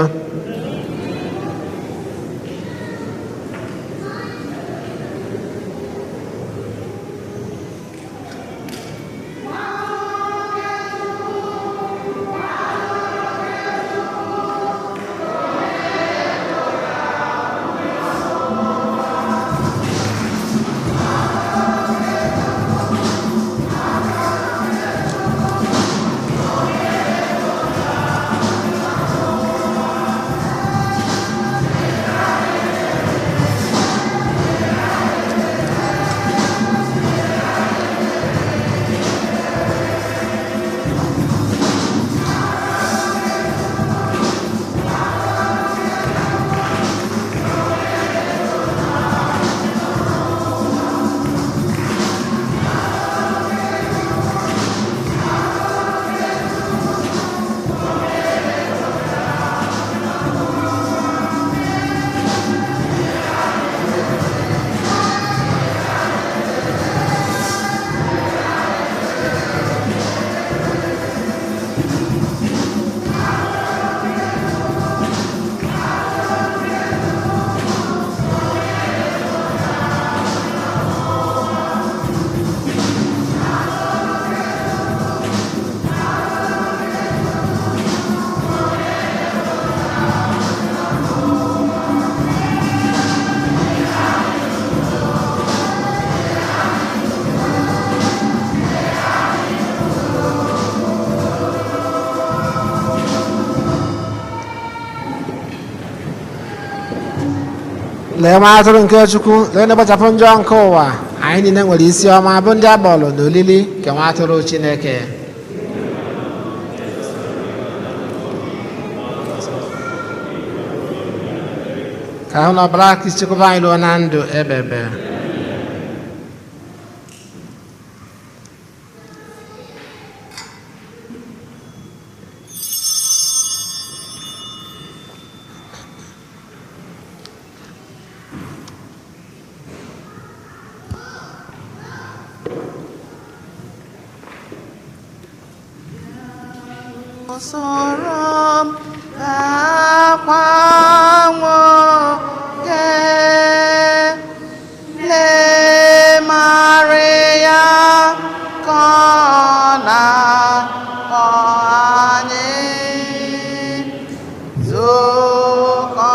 Lee nwa atụrụ nke Chukwu, lee na-ekpochapụ njọ nke ụwa. Anyị niile nwere isi ọma bụ ndị agbọrọ na olili nke nwa atụrụ Chineke. Ka ahụ na ọbara Kristi chekwaba anyị ruo na ndụ ebebe. Soro m ga-akwa nwoke, lee Maria ka ọ na-akpọ anyị, zukọbanụ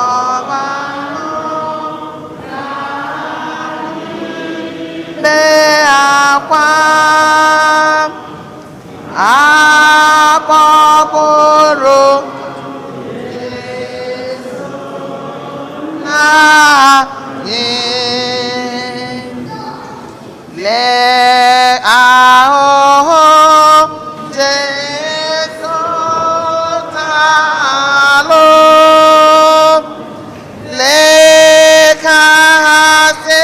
bee akwa akpọpụrụ anyị, lee ahụhụ Jesu talụ, lee ka ha si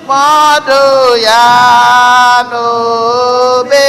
kpọdo ya n'obe.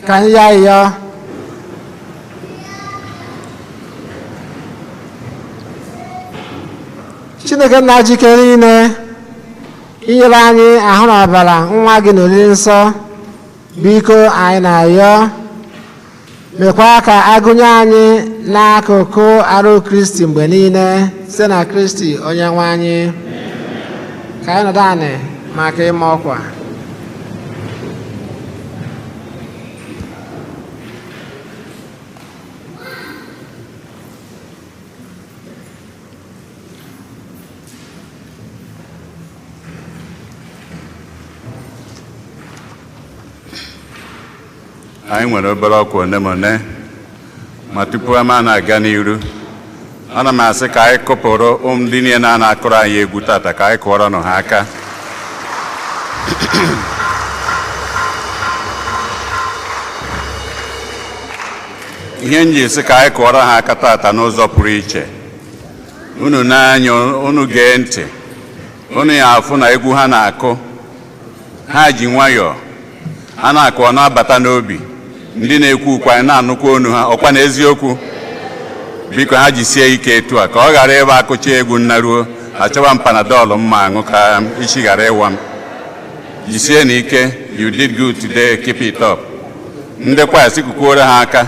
Ka anyị ya ịyọ. Chineke nna jike niile, inyere anyị ahụ na ọbara nwa gị n'oriri nsọ, biko anyị na-ayọ, mekwa ka agụnye anyị n'akụkụ arụ Kristi mgbe niile, site na Kristi onye nwe anyị. Ka anyị nọdụ anị maka ịma ọkwa. Anyị nwere obere ọkwa one ma one, ma tupu ama na-aga n'iru, ana m asị ka anyị kụpụrụ ụmụ ndị niile na-akụrụ anyị egwu tata, ka anyị kụọrọ nụ ha aka. Ihe m ji sị ka anyị kụọrọ ha aka tata n'ụzọ pụrụ iche, unu n'anya, unu gee ntị, unu ya afụ na egwu ha na-akụ, ha ji nwayọọ a na-akụ, ọ na-abata n'obi. Ndị na-ekwu ukwe, anyị na-anụkwa onu ha. Ọkwa na eziokwu? Biko, ha jisie ike etu a ka ọ ghara ịba akụcha egwu nnaruo achọba m Panadol mma aṅụ ka isi ghara ịwa m. Jisie na ike. You did good today, keep it up. Ndị kwaya, sị kukwuoro ha aka.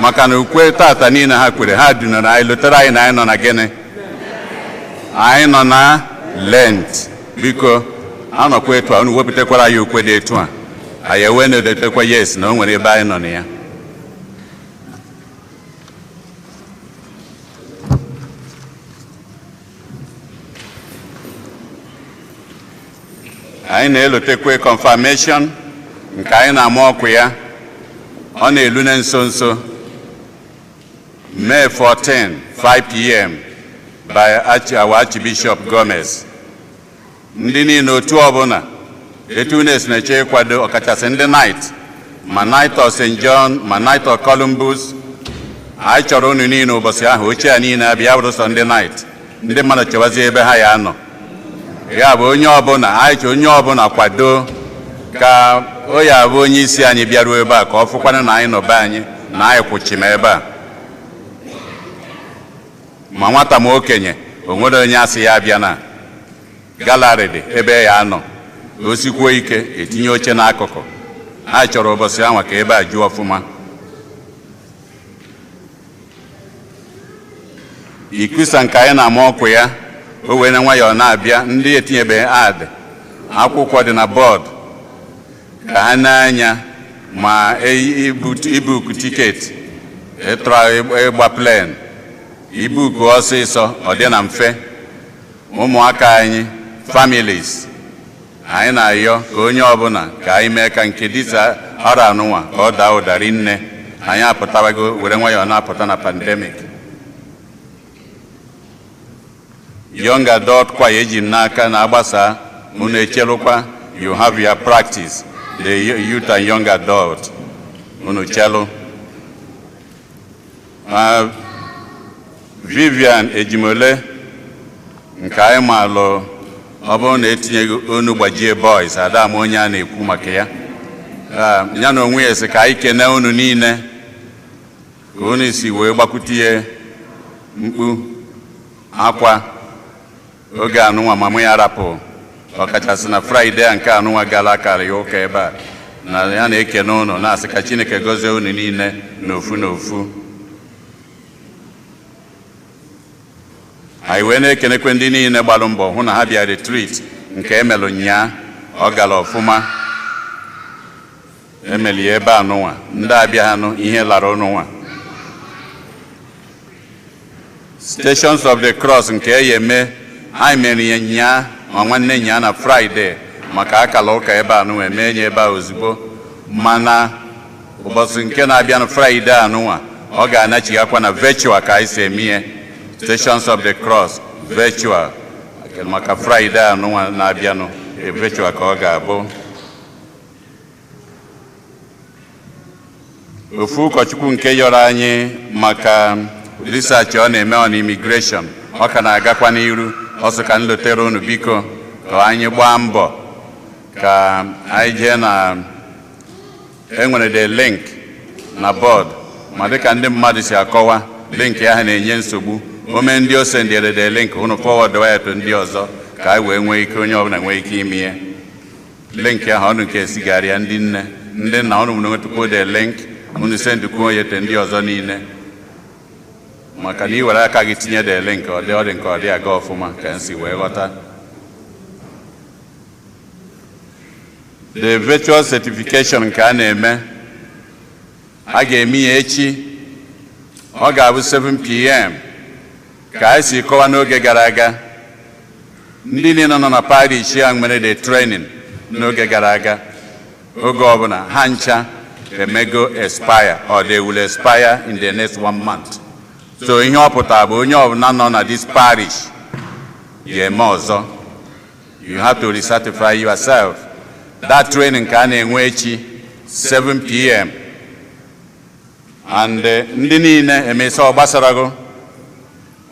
Maka na ukwe tata niile ha kwere, ha dunara anyị, lotere anyị na anyị nọ na gịnị? Anyị nọ na Lent. Biko, anọkwa etu a, unu wepụtakwara ya ukwe dị etu a, anyị ewee na-edotekwa yes na o nwere ebe anyị nọ na ya. Anyị na-elotekwe confirmation nke anyị na-ama ọkụ ya, ọ na-elu na nso nso, May 14, 5 p.m., by our Archbishop Gomez. Ndị niile, otu ọbụla etu unu esi na-eche ịkwado, ọkachasị ndị Knight, ma Knight of St. John, ma Knight of Columbus, anyị chọrọ unu niile ụbọchị ahụ. Ochie a niile abịa bụrụ sọ ndị Knight, ndị mmadụ chọbazie ebe ha ya anọ. Ya bụ, onye ọbụla, anyị chọrọ onye ọbụla kwado ka o ya abụ onye isi anyị bịaruo ebe a, ka ọ fụkwanụ na anyị nọ be anyị, na anyị kwụchim ebe a. Ma nwata ma okenye, o nwere onye asị ya abịa na gallery dị ebe ya anọ. O sikwuo ike, etinye oche n'akụkụ. Anyị chọrọ ụbọchị ahụ ka ebe a juo ọfụma. Ikusa nke anyị na-ama ọkụ ya, o wee na nwayọọ na-abịa. Ndị etinyebeghị ad akwụkwọ dị na board ka ha na-anya ma ibook ticket, ịtụrụ ịgba plane, ibook ọsịsọ, ọ dị na mfe. Ụmụaka anyị, families, anyị na-ayọ ka onye ọbụla ka anyị mee ka nke dịsa ọrụ anụnwa ka ọ daa ụda rinne. Anyị apụtabago, were nwayọọ na-apụta na pandemic. Young adult choir, eji m n'aka na-agbasa, unu echelụkwa. You have your practice, the youth and young adult, unu chelụ. Vivian Ejimole nke anyị maalụ, ọ bụrụ na etinyeghị onu gbajie boys, ada m onye a na-ekwu maka ya. Ya na onwe ya sị ka anyị kene unu niile ka unu si wee gbakwute mkpu akwa oge anụnwa mama ya rapụ, ọkachasị na Friday a nke anụnwa gara akara ya ụka ebe a. Na ya na-ekene unu, na-asị ka Chineke gọzie unu niile n'ofu n'ofu. Anyị wee na-ekenekwe ndị niile gbalụ mbọ hụ na ha bịa retreat nke emelụ nyaa. Ọ gara ọfụma, emeli ya ebe anụnwa. Ndị abịa ihe lara ụnụnwa. Stations of the Cross nke e eme, anyị mere ya nyaa ma nwanne nyaa na Friday maka akara ụka ebe anụnwa, eme ya ebe a ozugbo. Mana ụbọchị nke na-abịa na Friday anụnwa, ọ ga-anachighakwa na virtual ka anyị si eme ihe Stations of the Cross virtual. Maka Friday anụnwa na-abịanụ, virtual ka ọ ga-abụ. Ofu ụkọchukwu nke yọrọ anyị maka research ọ na-eme on immigration, ọ ka na-agakwa n'iru. Ọ sị ka m lotere unu, biko. Ka anyị gbaa mbọ ka anyị jee na enwere the link na board, ma dịka ndị mmadụ si akọwa, link ahụ na-enye nsogbu. Ome ndị o sendere the link, unu forward ya to ndị ọzọ ka anyị wee nwee ike, onye ọbụla nwee ike ime ihe. Link ahụ ọnụ nke esigara ya ndị nne, ndị nna, unu nwetụkwuo the link, unu sendukwuo ya to ndị ọzọ niile, maka na ị were aka gị tinye the link, ọ dị nke ọ dị aga ọfụma ka m si wee ghọta. The virtual certification nke a na-eme, a ga-eme ya echi. Ọ ga-abụ 7 p.m. Ka anyị si kọwa n'oge gara aga, ndị niile nọ na parish ya nwere the training n'oge gara aga, oge ọbụla ha ncha emego expire or they will expire in the next one month. So ihe ọ pụtara bụ onye ọbụla nọ na this parish ga-eme ọzọ. You have to recertify yourself. That training ka a na-enwe echi 7 p.m. And ndị niile emesa ọ gbasara gị,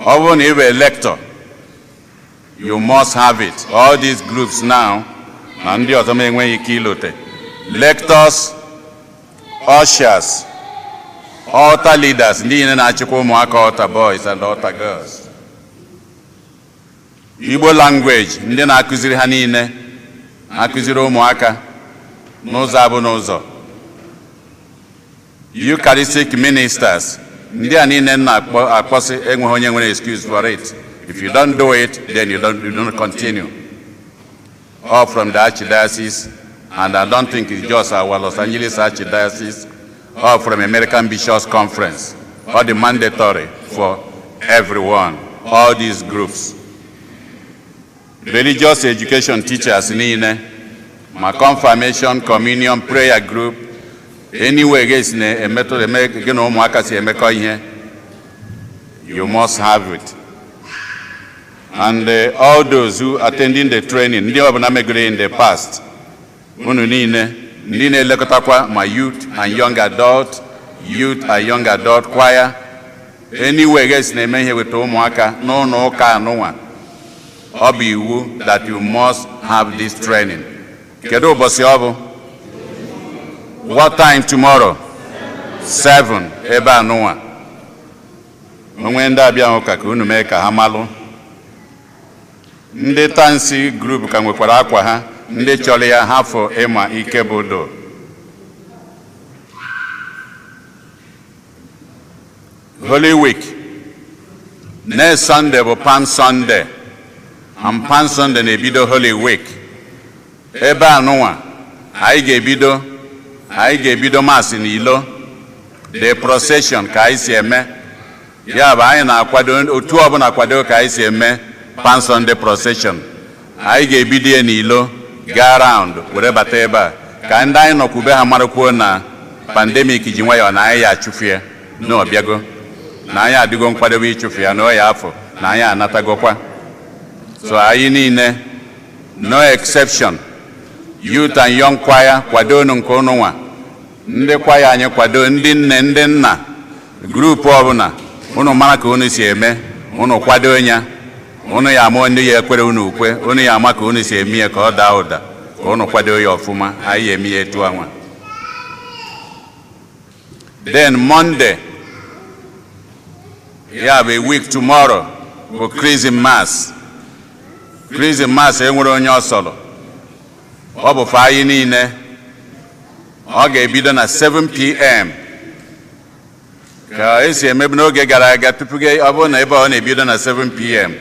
ọ bụrụ na ị bụ lector, you must have it. All these groups now na ndị ọzọ m enweghị ike ilote: lectors, ushers, altar leaders, ndị niile na-achịkwa ụmụaka, altar boys and altar girls, Igbo language, ndị na-akụziri ha niile, akụziri ụmụaka n'ụzọ abụ n'ụzọ, Eucharistic ministers, ndị a niile na-akpọ akpọsị, enweghị onye nwere excuse for it. If you don't do it, then you don't continue. All from the Archdiocese, and I don't think it's just our Los Angeles Archdiocese, all from American Bishops Conference, all the mandatory for everyone, all these groups. Religious education teachers niile, ma confirmation, communion, prayer group, anyway gị na-emetụ eme gị na ụmụaka si emekọ ihe, you must have it. And all those who attending the training, ndị ọbụla megoro in the past, unu niile, ndị na-elekọtakwa ma youth and young adult, youth and young adult choir, anyway gị na-eme ihe weta ụmụaka n'ụlọ ụka anụnwa, ọ bụ iwu that you must have this training. Kedu ụbọchị ọ bụ? What time tomorrow? 7, ebe anụnwa. Onwe ndị abịa ụka, ka unu mee ka ha malụ. Ndị tansi group ka nwekwara akwa ha, ndị chọrọ ya, ha fọ ịma ike bụ do. Holy Week, next Sunday bụ Palm Sunday, and Palm Sunday na-ebido Holy Week. Ebe anụnwa anyị ga-ebido Mass n'ilo, the procession ka anyị si eme ya bụ anyị na-akwado otu ọbụla kwado ka anyị si eme Palm Sunday procession. Anyị ga-ebido ya n'ilo, gaa round were bata ebe a, ka ndị anyị nọkwube ha marakwuo na pandemic ji nwayọọ na anyị ya achụfu ya na ọbịago, na anyị adịgo nkwadobe ịchụfu ya na ọ ya afọ na anyị anatagokwa. So anyị niile, no exception, youth and young choir, kwadonu nke ụnụ nwa. Ndị kwaya anyị kwado, ndị nne, ndị nna, group ọbụla unu mara ka unu si eme, unu kwado ya. Unu ya ama ndị ya ekwere unu ukwe, unu ya ama ka unu si eme ya ka ọ daa ụda, ka unu kwado ya ọfụma. Anyị eme ya etu anwa. Then Monday ya bụ a week tomorrow bụ Chrism Mass. Chrism Mass enwere onye ọ sọrọ, ọ bụ fa anyị niile. Ọ ga-ebido na 7 p.m. ka esi emebu n'oge gara aga tupu gị. Ọ bụrụ na ebe ọ na-ebido na 7 p.m.,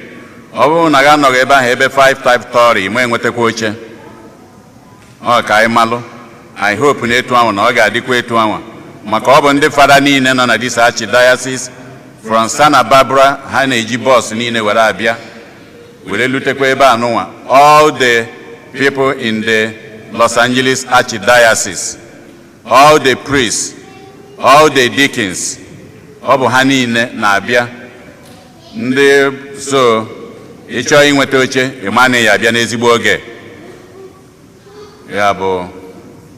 ọ bụrụ na gị anọghị ebe ahụ ebe 5 5:30, ma enwetakwa oche. Ọ ka anyị malụ. I hope na etu ahụ na ọ ga-adịkwa etu ahụ, maka ọ bụ ndị fada niile nọ na this archdiocese from Santa Barbara, ha na-eji bus niile were abịa were lutekwa ebe a nụnwa. All the people in the Los Angeles Archdiocese, all the priests, all the deacons, ọ bụ ha niile na-abịa. Ndị so ịchọọ inweta oche, ịma na ya abịa n'ezigbo oge. Ya bụ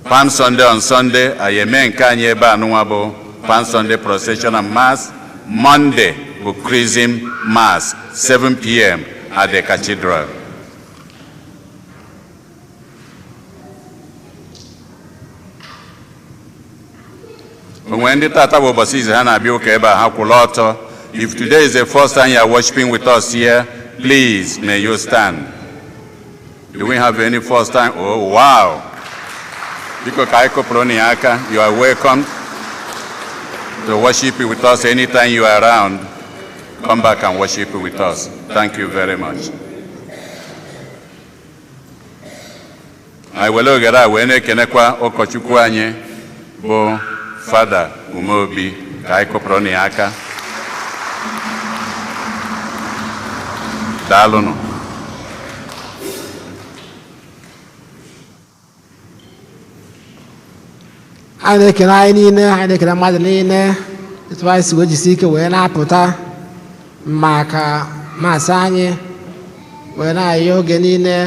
Palm Sunday, on Sunday anyị eme nke anyị ebe a nụnwa bụ Palm Sunday procession and Mass. Monday bụ Chrism Mass, 7 p.m. at the cathedral. Onwe ndị tata bụ ụbọchị izu ha na-abịa ụka ebe a, ha kwụrụ ọtọ. If today is the first time you are worshiping with us here, please may you stand. Do we have any first time? Oh, wow. Biko, ka anyị kụpụrụ na ya aka. You are welcome to worship with us anytime you are around. Come back and worship with us. Thank you very much. Anyị were oghere a wee na-ekenekwa ụkọchukwu anyị bụ Fada Umeobi. Ka anyị kụpụrụ na ya aka. Daalụnụ. Anyị na-ekele anyị niile, anyị na-ekele mmadụ niile etu anyị si wee jisi ike wee na-apụta maka Mass anyị, wee na-ayọ oge niile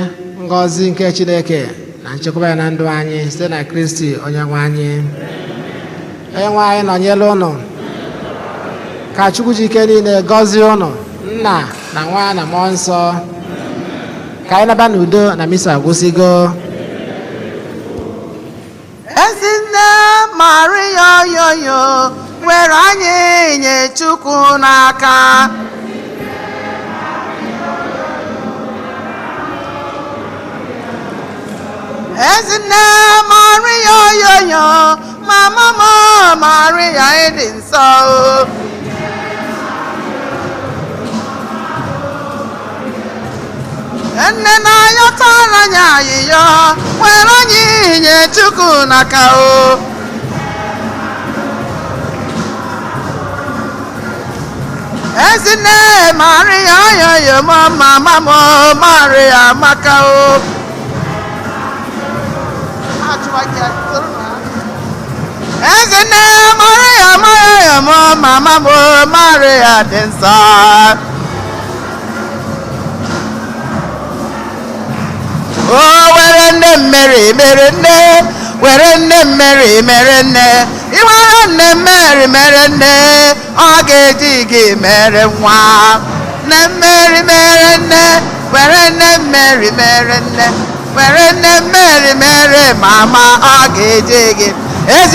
ngọzi nke Chineke na nchekwaba ya na ndụ anyị site na Kristi onye nwe anyị. Onye nwe anyị nọnyere ụnụ. Ka Chukwu ji ike niile gọzie ụnụ, Nna na Nwa na Mmụọ Nsọ. Ka anyị naba n'udo na misa agwụsịgo. Ezinne Maria, oyoyo, were anyị nye Chukwu n'aka. Ezinne Maria, oyoyo, mama m Maria, ịdị nsọ o. Nne na-ayọtara anyị ayịyọ, were anyị nye Chukwu n'aka o. Ezinne Maria, oyoyo m, mama m Maria, maka o. Ezinne Maria, Maria m, mama m Maria dị nsọ. O were nne Mary mere nne, were nne Mary mere nne, ị were nne Mary mere nne, ọ ga-eji gị mere nwa. Nne Mary mere nne, were nne Mary mere nne, were nne Mary mere mama, ọ ga-eji gị ezi.